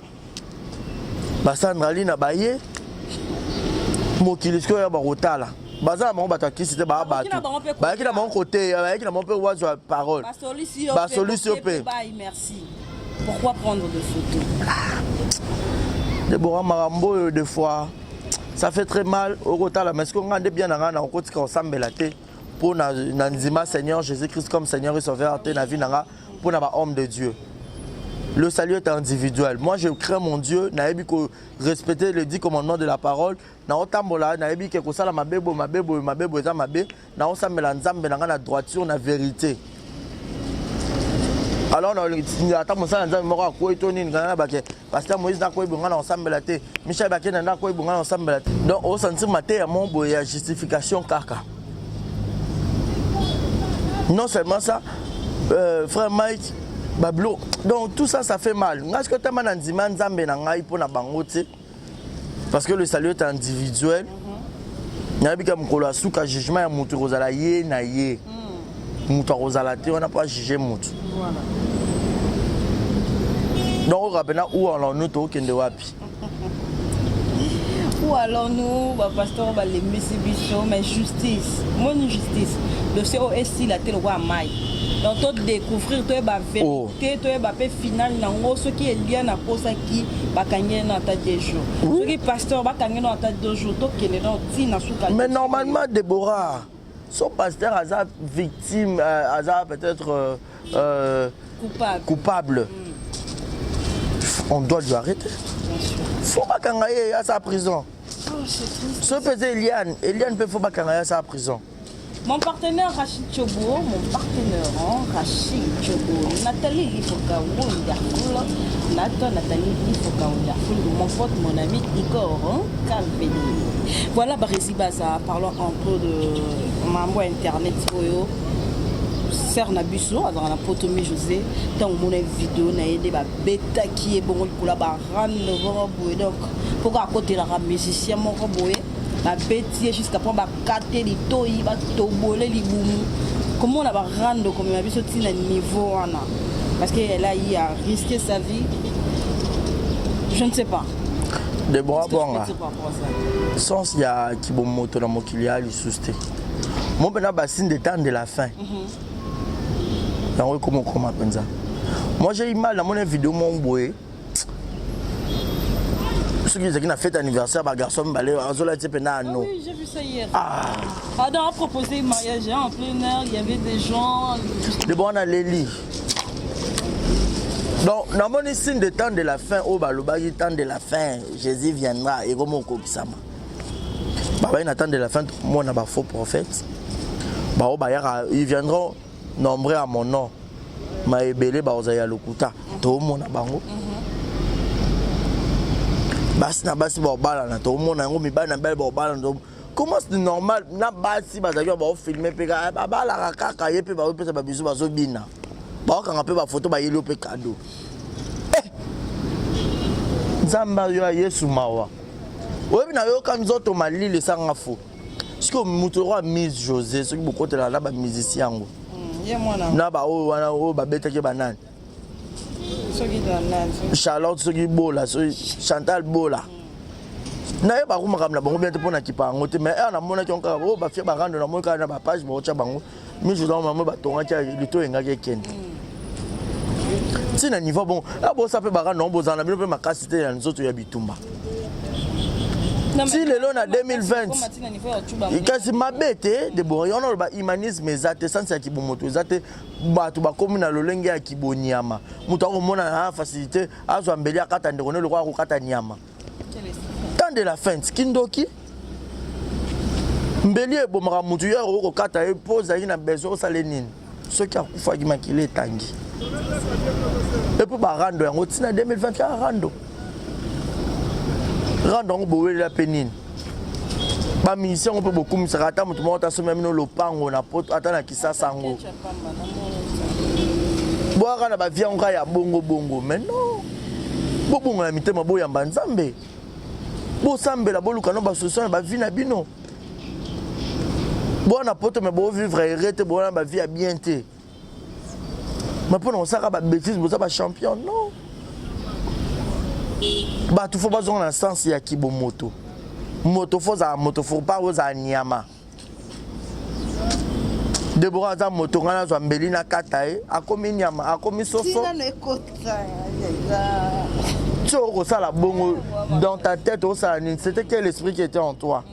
Ba Sandra Lina baye. Mokili sikoyo ya bakotala. Baza na bango bato ya kisi te, baa Bakoki bato. na bango mpe Bayaki na bango koteya, bayaki na bango mpe wazwa parole. Basolisi yo Basolisi yo mpe. Bye, merci. Pourquoi prendre des photos? Deborah makambo oyo des fois ça fait très mal okotala, mais soki nga nde bien na ngai na okotika kosambela te mpo na, na ndima Seigneur Jésus-Christ comme Seigneur et Sauveur te na vie na nga mpo na ba homme de Dieu. Le salut est individuel. Moi je crains mon Dieu, nayebi ko respecter les 10 commandements de la parole, naotambola nayebi ke kosala mabe boye mabe boye mabe boye eza mabe, naosambela Nzambe na ngai na droiture na vérité. Alors ata mosala Nzambe moko akwei to nini kana na bake pasteur Moïse nakwei boye ngai na kosambela te, Michel Bakenda nakwei boye ngai na kosambela te. Donc osentir mateya moko boye ya justification kaka. Non seulement ça, frère Mike babilo, donc tout ça ça fait mal. Ngai soki otama na ndima Nzambe na ngai mpo na bango te, parce que le salut est individuel. Nayebi ka mokolo ya suka jugement ya motu ekozala ye na ye. Moto akozala te wana mpo ajuge motu. Donc oyoka mpena où allons-nous, tokende wapi? Où allons-nous? Bapasteur balembisi biso, mais justice moni justice dossier oyo esila te lokola mai. Donc todécouvrir, toyeba vérité, toyeba mpe final nango. Soki Eliane akosaki, bakangi ye no ata 2 jours. Soki pasteur bakangi no ata 2 jours, tokende no ntina suka. Mais normalement Déborah, son pasteur aza victime, aza peut-être coupable, coupable. On doit lui arrêter. Faut bakanga ye asa prison. Oh, c'est triste. So mpe eza Eliane, Eliane mpe faut bakanga ye asa prison. Mon partenaire Rachid Chobo, mon partenaire hein, Rachid Chobo, Nathalie Lifoka Wonderful, Nathan Nathalie Lifoka Wonderful, mon pote, mon ami Igor hein, Calvini. Voilà Barési Baza, parlons un peu de mambo internet oyo. Sœur na biso azalaka na potomi José, ntango omona video na ye nde babetaki ye bongo likolo ya barando moko boye, donc mpo akotelaka musicien moko boye, babeti ye jusqu'à point bakate litoi, batobole libumu. Komona barando komema biso ntina niveau wana, parce que elle a eu à risquer sa vie, je ne sais pas. Deborah Qu'est-ce que tu peux Bwanga, dire par rapport à ça? Sens ya kibomoto na mokili ya lisusu te. Mo mpena basigne de temps de la fin yango ekoma okoma mpenza. Moi j'ai eu mal, namoni video moko boye, soki ezalaki na fête anniversaire, bagarçon mibale azolati mpenza ano. Oui, j'ai vu ça hier. Ah. Ah, donc, a proposé mariage hein, en plein air, il y avait des gens. Debo wana leli. Donc namoni signe de temps de la fin oyo balobaki, temps de la fin, Jésus viendra, ekoma okokisama. Babai na temps de la fin, mona bafaux prophète bao bayaka, ils viendront nombreux à mon nom, ma ebele bakozala ya lokuta. Toomona bango basi na basi baobalana, toomona yango mibali na mibali baobalana. Comment c'est normal? Na basi bazalaki baofilme mpe kaka babalaka kaka ye mpe bazopesa babizu, bazobina, baokanga mpe bafoto, bayeli yo mpe cadeau. Eh! Nzambe yo ya Yesu mawa. Oyebi nayoka nzoto malili esanga fo. Sikoyo moto lokola Miss Jose soki bokotelaka na ba musicien yango. Hmm, na ba oyo wana oyo babetaki banani. Charlotte soki Bola soki Chantal Bola. Nayeba ko makambo na bango bien te mpo na kipa yango te mais awa namonaki yango kaka oyo bafia barando namoni kaka na bapage baotya bango miso zango mama batongaki lito engaki ekende ntina niveau bon abosa mpe barando yango bozala na bino mpe makasi te ya nzoto ya bitumba ti lelo na 2020 kasi mabe te debora yango naloba humanisme eza te sansi ya kibomoto eza te bato bakomi na lolenge ya kibonyama moto akomona na facilité azwa mbeli akata ndeko ne lokola akokata nyama temps de la fin kindoki mbeli ebomaka motu yo akoki kokata ye mpo ozalaki na besoin osala nini soki akufaki makila etangi epuis barando yango ntina 2021 rando rando yango bowelela mpe nini bamusicien yango mpe bokumisaka ata moto moko tasomia bino lopango na poto ata na kisasa yango boyaka na bavie yango kaka ya bongo bongo mais non bobongola mitema boyamba nzambe bosambela boluka no basolution na bavie na bino boya na poto me bovivre heureux te boya na bavie ya bien te mais mpo na kosalaka babétise boza bachampion non bato fo bazonga na sens ya kibomoto moto fo ozala moto fo pa ozala nyama Deborah aza moto ngai nazwa mbeli nakata ye akomi nyama akomi soso ti okosala bongo dans ta tête osala nini c'était quel esprit qui était en toi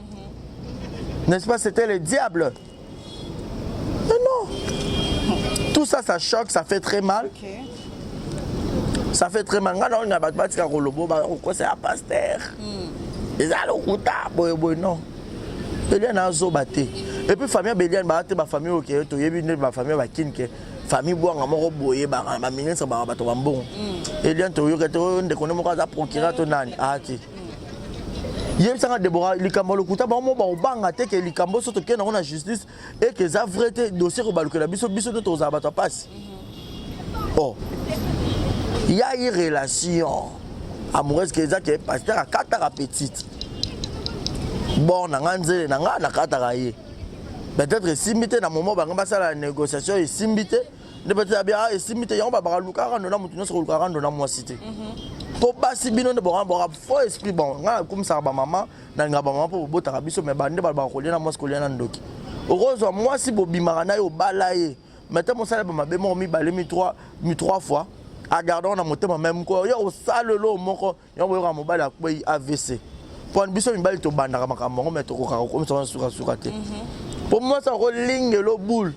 n'est-ce pas c'était le diable mais non tout ça ça choque ça fait très mal okay. ça fait très mal ngai naolinga bato batika kolobo bakokosa ya pasteur eza lokuta boye boye non Eliane azoba te et puis famille ya Eliane baa te bafamille oyo ke toyebi nde bafamille ya bakini ke famille bwanga moko boye baministre baka bato bambongo Eliane toyoka te oyo ndeko nde moko aza procureur to nani aa te yebisanga Debora likambo lokuta bango moko bakobanga te ke likambo so tokende yango na justice eke eza vrai te dossier kobalukela biso biso nde tozala bato ya pasi oh ya ye relation amoureuse ke eza ke pasteur akataka petite bon na nga nzele na nga nakataka ye peut-être esimbi te na moment bango basala négociation esimbi te nde peut-être abi ah esimbi te yango babaka luka rando na moto nyonso koluka rando na mwasi te mpo basi bino nde boka boka faux esprit bon nga nakumisaka bamama nalingaka bamama mpo bobotaka biso mais bande balobaka kolia na mwasi kolia na ndoki okozwa mwasi bobimaka na ye obala ye mais te mosala bamabe moko mibale mi trois mi trois fois agarde na motema me mokolo yo osalelo moko yango boyoka mobali akwei avc mpo biso mibali tobandaka makambo yango me tokokaka kokomisa wana sukasuka te mpo mwasi akolingelo boule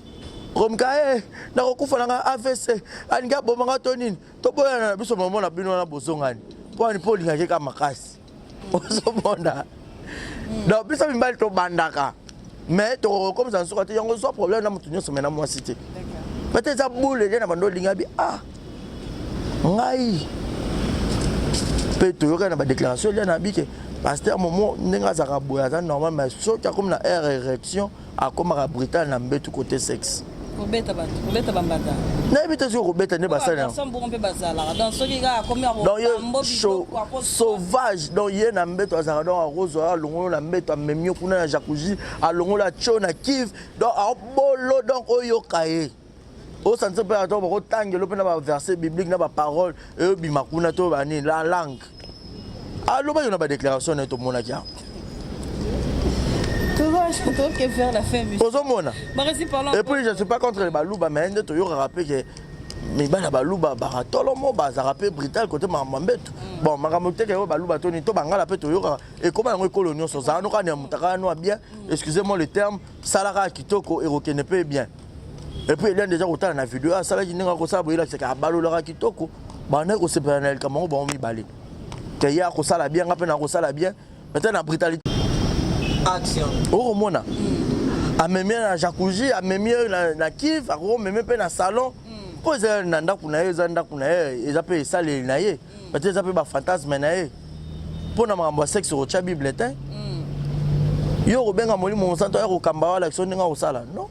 komka e nakokufa nanga avc alingi abomanga to nini toboyana na biso mamo na bino wana bozongani mpo ani mpo olingaki kaka makasi ozomona donc biso mibali tobandaka mais tokokomisa nsuka te yango ozwa problème na moto nyonso me na mwasi te peut-être eza boule elie na bando olinga bi ah ngai mpe toyokani na badéclaration elia na bi ke pasteur momo ndenge azalaka boye aza normal mais soki akomi na aire érection akomaka brutal na mbetu côté sexe kobeta bato kobeta bambata nayebi te soki kobeta nde basali yango bongo mpe bazalaka donc soki kaka akomi donc ye sauvage donc ye na mbeto azalaka donc akozwa alongolo na mbeto amemi yo kuna na jacuzzi alongolo atio na kive donc abolo donc oyoka ye osanti mpe ato bakotangelo mpe na baverset biblique na baparole eyobima kuna to banini la langue alobaki na badéclaration na ye tomonaki yango ozomona et puis je suis pas contre les baluba mais nde toyokaka mpe ke mibali ya baluba bakatolomo bazalaka mpe brutal kote makambo ya mbeto bon makambo teke oyo baluba toni to bangala mpe toyokaka ekoma yango ekolo nyonso ozala noka na mutaka no ya bien excusez moi le terme salaka ya kitoko ekokende mpe bien et puis Eliane déjà kotala na video asalaki ndenge akosala boye elakisaka abalolaka kitoko bandaki kosepela na likambo yango bango mibale ke ye akosala bien nga mpe nakosala bien maintenant na brutalité action okomona amemi ye na jacuzzi amemi ye na, na kive akokomeme mpe na salon mpo eza na ndako na ye eza ndako na ye eza mpe esaleli na ye peut-être eza mpe bafantasme na ye mpo na makambo ya sexe okotya bible te yo okobenga molimo mosantu aya kokamba walakisa ndenge akosala non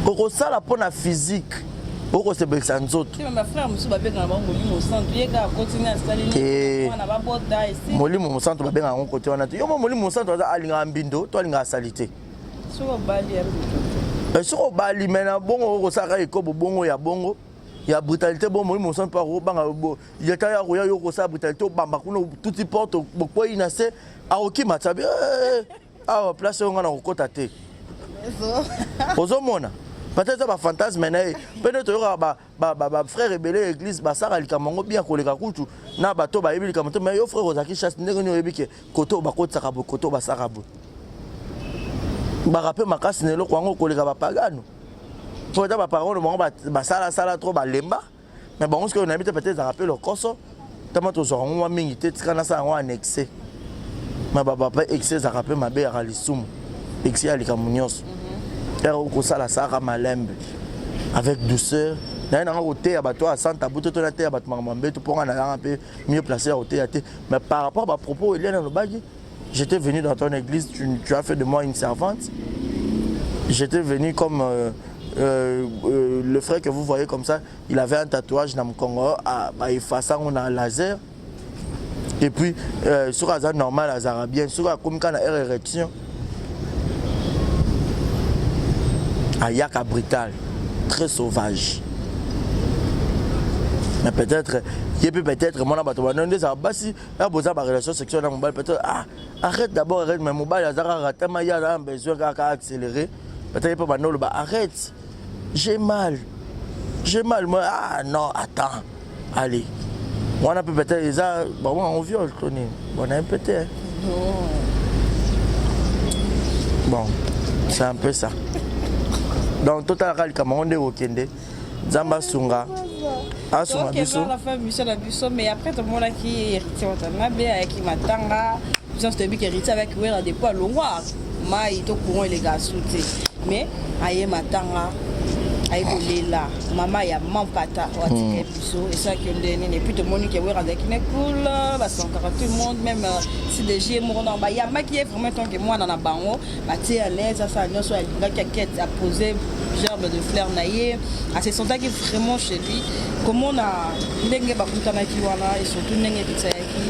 okosala mpo na physique. Okosepelisa nzoto. Te, molimo mosantu babengaka yango kote wana te. Yo mo molimo mosantu aza alingaka mbindo to alingaka salite? Soki obali me na bongo okosalaka ekobo bongo ya bongo ya brutalité, bongo molimo mosantu mpe akobanga yata ya koya yo kosala brutalité, obamba kuna tuti porte, bokwei na se, akokima tsabi awa place oyo nga na kokota te. Ozomona peut-être eza bafantasme na ye mpe nde toyokaka bafrère ebele ya église basala likambo yango bien koleka kutu na bato bayebi likambo te. Mais yo frère ozalaki chasse, ndenge nini oyebi ke kote oyo bakotisaka boye, kote oyo basalaka boye, baka mpe makasi na eloko yango koleka bapagano? Po eza baparole bango basalasala trop, balemba. Mais bango sikoyo nayebi te, peut-être ezalaka mpe lokoso tama tozwaka yango mwa mingi te. Tika nasala yango annexe ma bapapa, excès ezalaka mpe mabe, yaka lisumu, excès ya likambo nyonso. Ere okosala salaka malembe, avec douceur. Naye nanga koteya bato oyo sans tabou te, to nateya bato makambo ya mbeto, mpo nga nazanga mpe mieux placé ya koteya te. Mais par rapport bapropos Eliane alobaki: j'étais venu dans ton église, tu as fait de moi une servante. J'étais venu comme le frère que vous voyez comme ça, il avait un tatouage na mokongo, baeffacer yango na laser. Et puis soki aza normal, azalaka bien. Soki akomi kaka na aire érection, ayaka brutal, très sauvage. Mais peut-être ye mpe, peut-être mwana bato bano nde ezala basi ya boza barelation sexuelle na mobali, peut-être: ah, arrête d'abord, arrête. Mais mobali aza kaka tama, ye aza na besoin kaka accélérer. Peut-être ye mpe bando oloba: arrête, j'ai mal, j'ai mal moi. Ah non, attends, allez. Wana mpe peut-être eza bango yango viol to nini. Bon, nayebi mpe te. Bon, c'est un peu ça. Donc totalaka likambo yango nde kokende. Nzambe asunga, asunga biso. La fin mission na biso. Mais après tomonaki Héritier Watanabe ayaki matanga. Biso toyebi ke Héritier avec Wera depuis alongwa mai to courant eleka su te, mais aye matanga, aye kolela mama ya Mampata oyo atika biso. Esalaki yo nde nini? Et puis tomoni ke Wera azalaki ne cool, basankaka tout le monde, même CDG ye moko. Donc bayambaki ye vraiment tant que mwana na bango, batie à l'aise, asala nyonso alingaki, akete apose gerbe de fleur na ye, ase sentaki vraiment chez lui. Komona ndenge bakutanaki wana et surtout ndenge Héritier ayaki,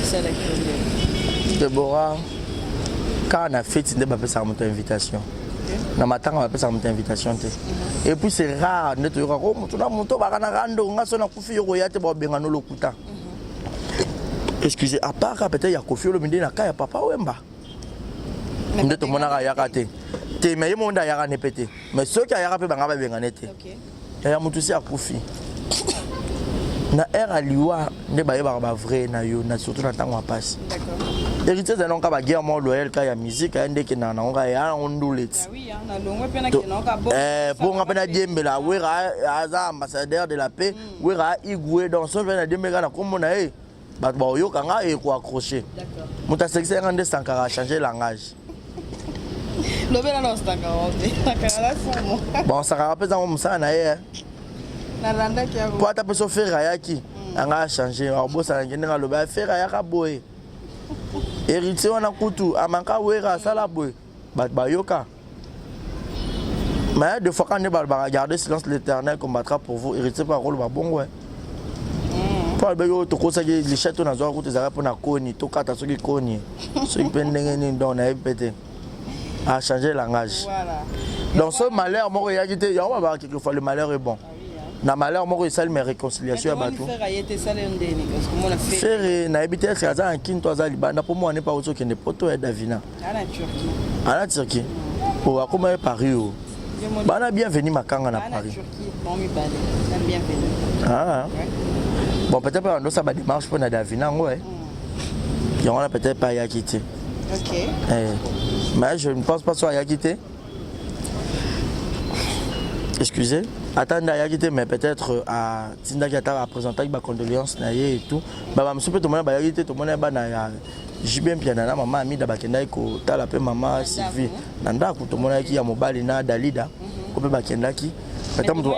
esalaki yo ndenge? Debora, kaka na feti nde bapesaka moto invitation, na matanga bapesaka moto invitation te. Et puis c'est rare nde toyokaka o moto na moto baka na rando, nga so nakufi, yo koya te, babengana lokuta. Excusez, à part ka peut-être ya Kofi Olomide na ka ya Papa Wemba nde tomonaka ayaka te te. Mais ye moko nde ayaka ne mpe te. Mais soki ayaka mpe, banga babengane te. Yaya, motu si akufi, na ere aliwa nde bayebaka bavrai na yo, na surtout na ntango ya pasi. Héritier ezali nango ka baguerre moko loyal ka ya musique, aya nde ekendaka nango ka ya yango ndule ti mpo nga mpe nadiembela. Wera aza ambassadeur de la paix, Wera igwe. Donc so mpe nadiembelaka na nkombo na ye, bato baoyoka nga ekoaccroche. Moto asekisa yanga nde Sankara achange langage. Lobela na Sankara te, Sankara na fumu. Bon, Sankara mpe zango mosala na ye. Nalandaki yango. Po ata mpe so Ferre ayaki, anga achange, akobosana nke ndenge alobi Ferre ayaka boye, Héritier wana kutu amanka Wera asala boye, bato bayoka. Mais des fois quand nde balobaka: gardez silence, l'Éternel combattra pour vous. Héritier mpe akoloba bongo mpo alobaki oyo tokosaki lichette oyo nazwaka kutu ezalaka mpona koni tokata soki koni soki mpe ndenge nini. Donc nayebi mpe te, achange langage. Donc ce malheur moko eyaki te, yango babaka quelquefois le malheur est bon. Na malheur moko esali mais réconciliation ya bato. Ferre nayebi te eske aza na Kini to aza libanda, mpo mwana epa auti okende Poto ya Davina ana Turquie o akoma ye Paris o bana Bienvenu Makanga na Paris. Ah. Bon, peut-être mpe bandosala badémarche mpo na Davina yango yango wana, peut-être mpe ayaki te. Mais je ne pense pas so ayaki te. Excusez, ata nde ayaki te, mais peut-être atindaki ata aprésentaki bacondoléance na ye et tout. Bamosusu mpe tomona bayaki te. Tomona bana ya JB Mpiana na mama Amida bakendaki kotala mpe mama Sylvie na ndako. Tomonaki ya mobali na Dalida ko mpe bakendaki. Peut-être moto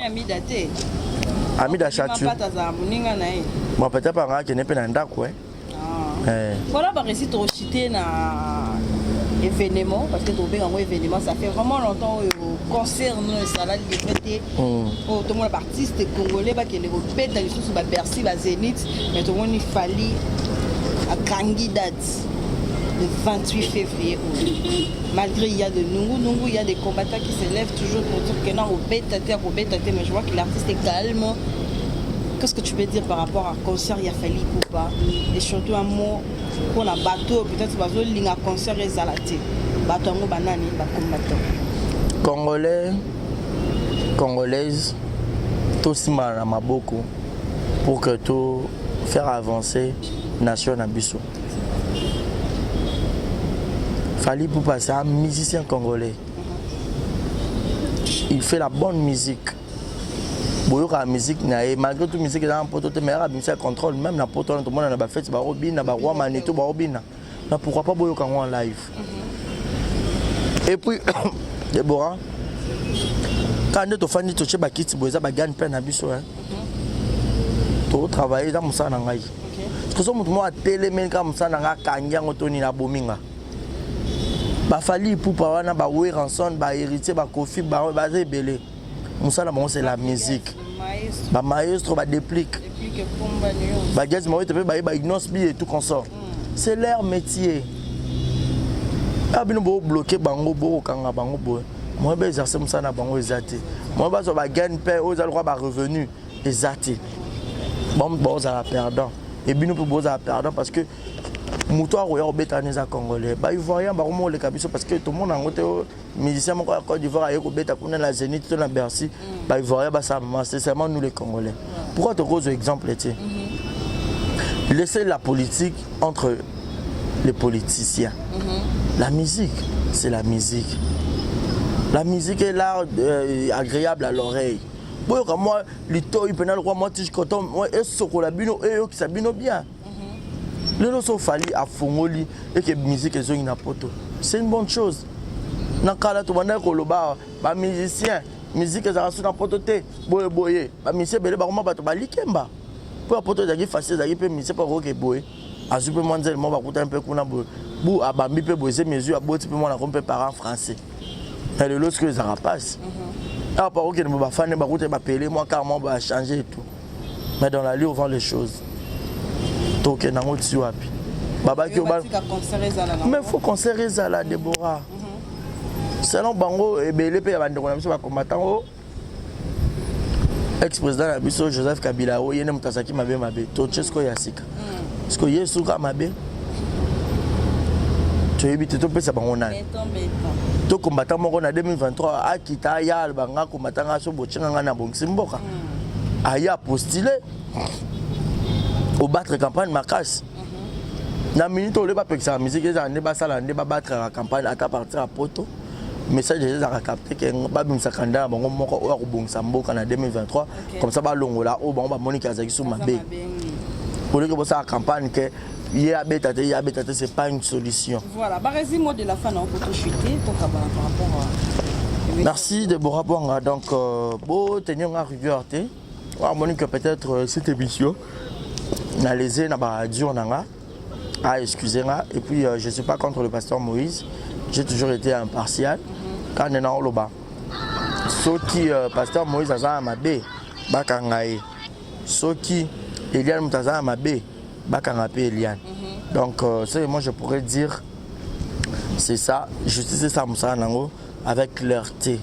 Amida Chatu, bon, peut-être anga akende mpe na ndako. Voilà, baresi tochite na. Événement, parce que tobenga yango événement, ça fait vraiment longtemps oyo concert no esala livre te. Oyo tomona baartiste congolais bakende kobeta lisusu babercy, bazénith, mais tomoni Fally akangi date le 28 février oyo. Malgré il y a de nungu nungu, il y a des combattants qui se lèvent toujours pour dire que non, obeta te, akobeta te, mais je vois que l'artiste est calme. Qu'est-ce que tu peux dire par rapport à concert ya Fally Ipupa? Et surtout un mot mpona bato oyo peut-être bazolinga concert ezala te. Bato yango banani? Bacombattant. Congolais, congolaise, tosimana na maboko pour que to faire avancer nation na biso. Fally Ipupa, c'est un musicien congolais, il fait la bonne musique. Boyokaka musique na ye. Malgré tout, musique eza na poto te, mais abimisa contrôle même na poto wana. Tomona na bafete baobina, baroi Maneto baobina, mais pourquoi pas boyoka yango en live? Et puis Debora, kaka nde tofandi, totie bakiti boye, eza bagane mpe na biso totravaille, eza mosala na ngai. Parce que moto moko atelemeli kaka mosala na ngai, akangi yango to nini, abomi nga. BaFally Ipupa wana, baWerrason, baHéritier, baKoffi, baza ebele. Mosala bango, c'est la musique. Bamaestro, baDéplick, baGaz Mawete mpe baye, baIgnos bi et tout consort, c'est leur métier. A bino bobloquer bango, bokokanga bango boye, moyen baexerce mosala na bango eza te. Moyen bazwa bagain mpe oyo eza lokwa barevenu eza te. Bango bozala perdant e bino mpe bozala perdant, parce que moto akoya kobeta wana eza congolais. Baivoirien bakoma koleka biso, parce que tomona yango te. Musicien moko ya Côte d'Ivoire aye kobeta kuna na Zénith to na Bercy, baivoirien basala mama. C'est seulement nous les Congolais. Pourquoi tokozwa exemple te? Laissez la politique entre les politiciens. La musique, c'est la musique. La musique est là, agréable à l'oreille. Boyoka mwa litoi mpena lokwa mwa tige coton esokola bino, eyokisa bino bien. Lelo so Fally afongoli eke musique ezongi na poto, c'est une bonne chose. Na kala tobandaki koloba bamusicien, musique ezalaka so na poto te, boye boye. Bamusicien ebele bakoma bato balikemba mpo ya poto ezalaki facile, ezalaki mpe musicien mpo akoke boye, azwi mpe mwa nzele moko, bakutani mpe kuna boye, bu abambi mpe boye, eze mesure, aboti mpe mwana, komi mpe parent français. Na lelo sikoyo ezalaka mpasi awa pa okende bo bafani bakutani bapele mwa car mwa bachange et tout. Mais dans la vend les choses, tokende yango ti wapi? Babaki, mais faut concert ezala, Debora. Selon bango ebele mpe ya bandeko na biso bakombatango, ex président na biso Joseph Kabila oyo, ye nde moto azalaki mabe mabe. Totie sikoyo ya sika, sikoyo ye suka mabe, toyebi te topesa bango nani. Tokombata moko na 2023 akita, aya aloba: nga kombata, nga so botienga nga na bongisi mboka. Aya postule, obattre campagne makasi na minute oyo. Bapekisaka musique, ezala nde basala nde babattraka campagne ata partir ya poto. Message ezalaka capté ke babimisa candidat na bango moko oyo akobongisa mboka na 2023, comme ça balongola oyo bango bamoniki azalaki su mabe. Oleki bosala campagne ke ye abeta te, ye abeta te, c'est pas une solution. Voilà, Baresi, mot de la fin na okoto chuter tokabana par rapport à Merci Deborah Bwanga. Donc bo tenir nga rigueur te, amoni que peut-être cette émission na lésé na badur na nga, ah, excusez nga. Et puis je suis pas contre le pasteur Moïse, j'ai toujours été impartial. Quand nena oloba, soki pasteur Moïse aza na mabe, bakanga ye. Soki Eliane moto aza na mabe, bakanga mpe Eliane. Donc ce que moi je pourrais dire, c'est ça: justice esa mosala nango avec clarté.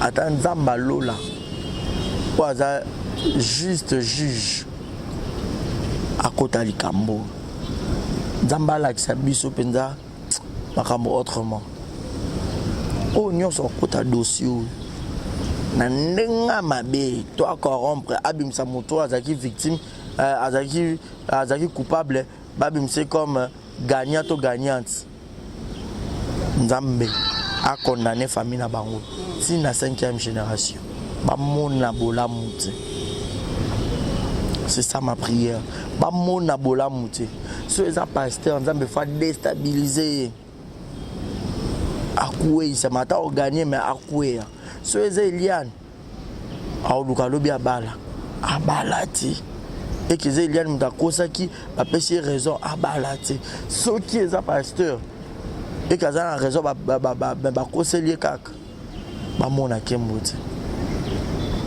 Ata Nzambe alola oyo aza juste juge akota likambo. Nzambe alakisa biso mpenza makambo autrement. Oyo nyonso akota dossier oyo na ndenge mabe to acorrompre, abimisa moto oyo azalaki victime, azalaki coupable, babimisa comme gagnant to gagnante. Nzambe akondamne famille na bango ntina 5e génération, bamona bolamu te. C'est ça ma prière, bamona bolamu te. So eza pasteur, Nzambe fa déstabilise ye, akweyisama, ata oganye mais akweya. So eza Eliane, aoluka alobi abala, abala te. Eke eza Eliane moto akosaki, bapesi ye raison, abala te. Soki eza pasteur, Eke aza na raison, bakoseli ye kaka, bamona nkembo te.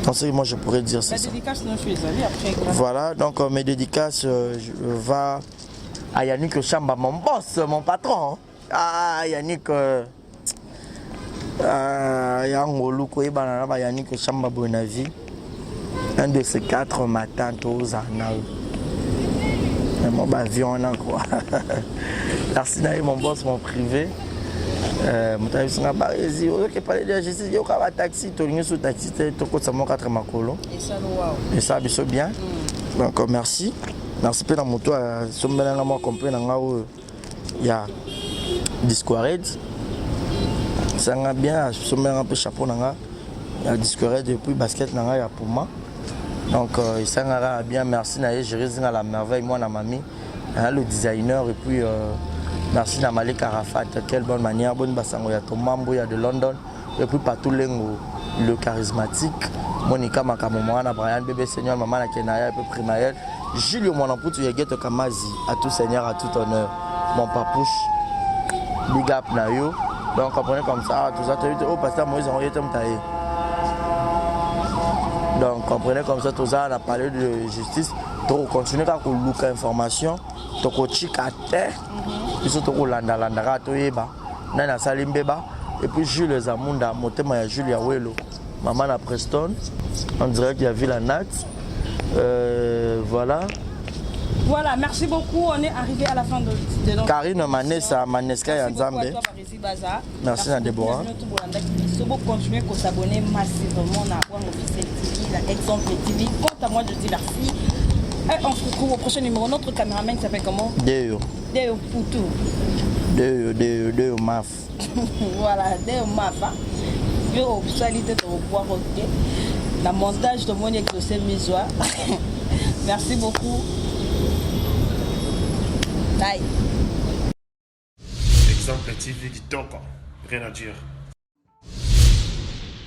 Donc, ce que moi je pourrais dire, c'est ça. Dédicace, non, je suis allé après. Voilà, donc mes dédicaces va à Yannick Chamba, mon boss, mon patron. Ah, Yannick, yango koyebana na ba Yannick Chamba boye na vie. Un de ces quatre matins, tozala na vraiment baavion wana quoi. Merci na ye, mon boss, mon privé. Moto ayebisinga Barezi, oyoki palais de la justice, yoka bataxi, tolingi so taxi te, tokotisa mwa 4 makolo, esala biso bien. Donc merci, merci mpe na moto asombelanga mwa complet na nga oyo ya Dsquared, esanga bien, asombelanga mpe chapeau na nga ya Dsquared et puis basket na nga ya Puma. Donc esangaka bien, merci na ye Jérézinga la merveille, mwana mami, hein, le designer. Et puis merci na Malik Arafat, quelle bonne manière, bonne basango ya Tomambo ya de London, et puis Patou Lengo le charismatique, Monica Makambo mwana Brian bébé Seigneur, maman na Kenaya, et puis Primaël Julio mwana Mputu ya Geto Kamazi, à tout seigneur, à tout honneur, mon papouche, big up na yo. Donc comprenez comme ça, tout ça, oh, pasteur Moïse en yete mtaye. Donc comprenez comme ça, tout ça, on a parlé de justice, tokocontinue kaka koluka information, tokotika te, biso tokolandalanda kaka, toyeba nani asali mbeba. Et puis Jules Zamunda, motema ya Jules ya Welo, mama na Preston, en direct ya Villa Nat, voilà. Voilà, merci beaucoup. On est arrivé à la fin de notre Karine Manessa Maneska ya Merci beaucoup à Nzambe. toi, Barezi Baza. Merci na Déborah. Sobo, continuez à s'abonner massivement à Bwanga Officiel TV, la Exemple TV. Quant à moi, je dis merci. Et on se retrouve au prochain numéro. Notre caméraman s'appelle comment? Deo. Deo Poutou. Deo, Deo, Deo Maf. Voilà, Deo Maf. Hein. Yo, salité de boire, ok. La montage de mon exaucé Misoa. Merci beaucoup. Bye. Exemple TV kitoko, rien à dire.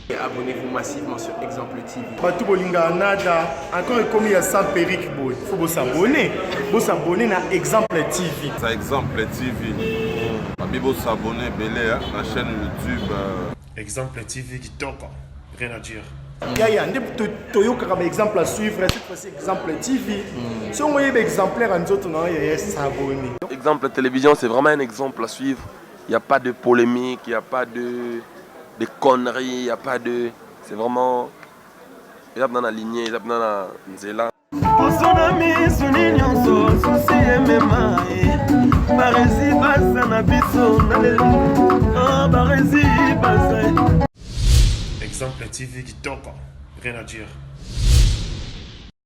Abonnez-vous massivement sur Exemple TV. Bato bolingaka nada encore, ekomi ya sans perruque boye, faut bos'abonner, bos'abonner na Exemple TV. Ça, Exemple TV babi, bos'abonner ebele na chaîne YouTube. Exemple TV kitoko, rien à dire. Yaya nde toyokaka baexemple à suivre, cette fois-ci Exemple TV. Soki oyeba exemplaire ya nzoto na yo, yaya, s'abonner. Exemple Télévision, c'est vraiment un exemple à suivre. Il n'y a pas de polémique, il n'y a pas de conneries, il n'y a pas de. C'est vraiment. Eza na lignée, eza na nzela. Poso na misuni nyonso, souci emema ye, Barezi baza na biso na lelo. Ah, Barezi baza. Exemple TV kitoko, rien à dire.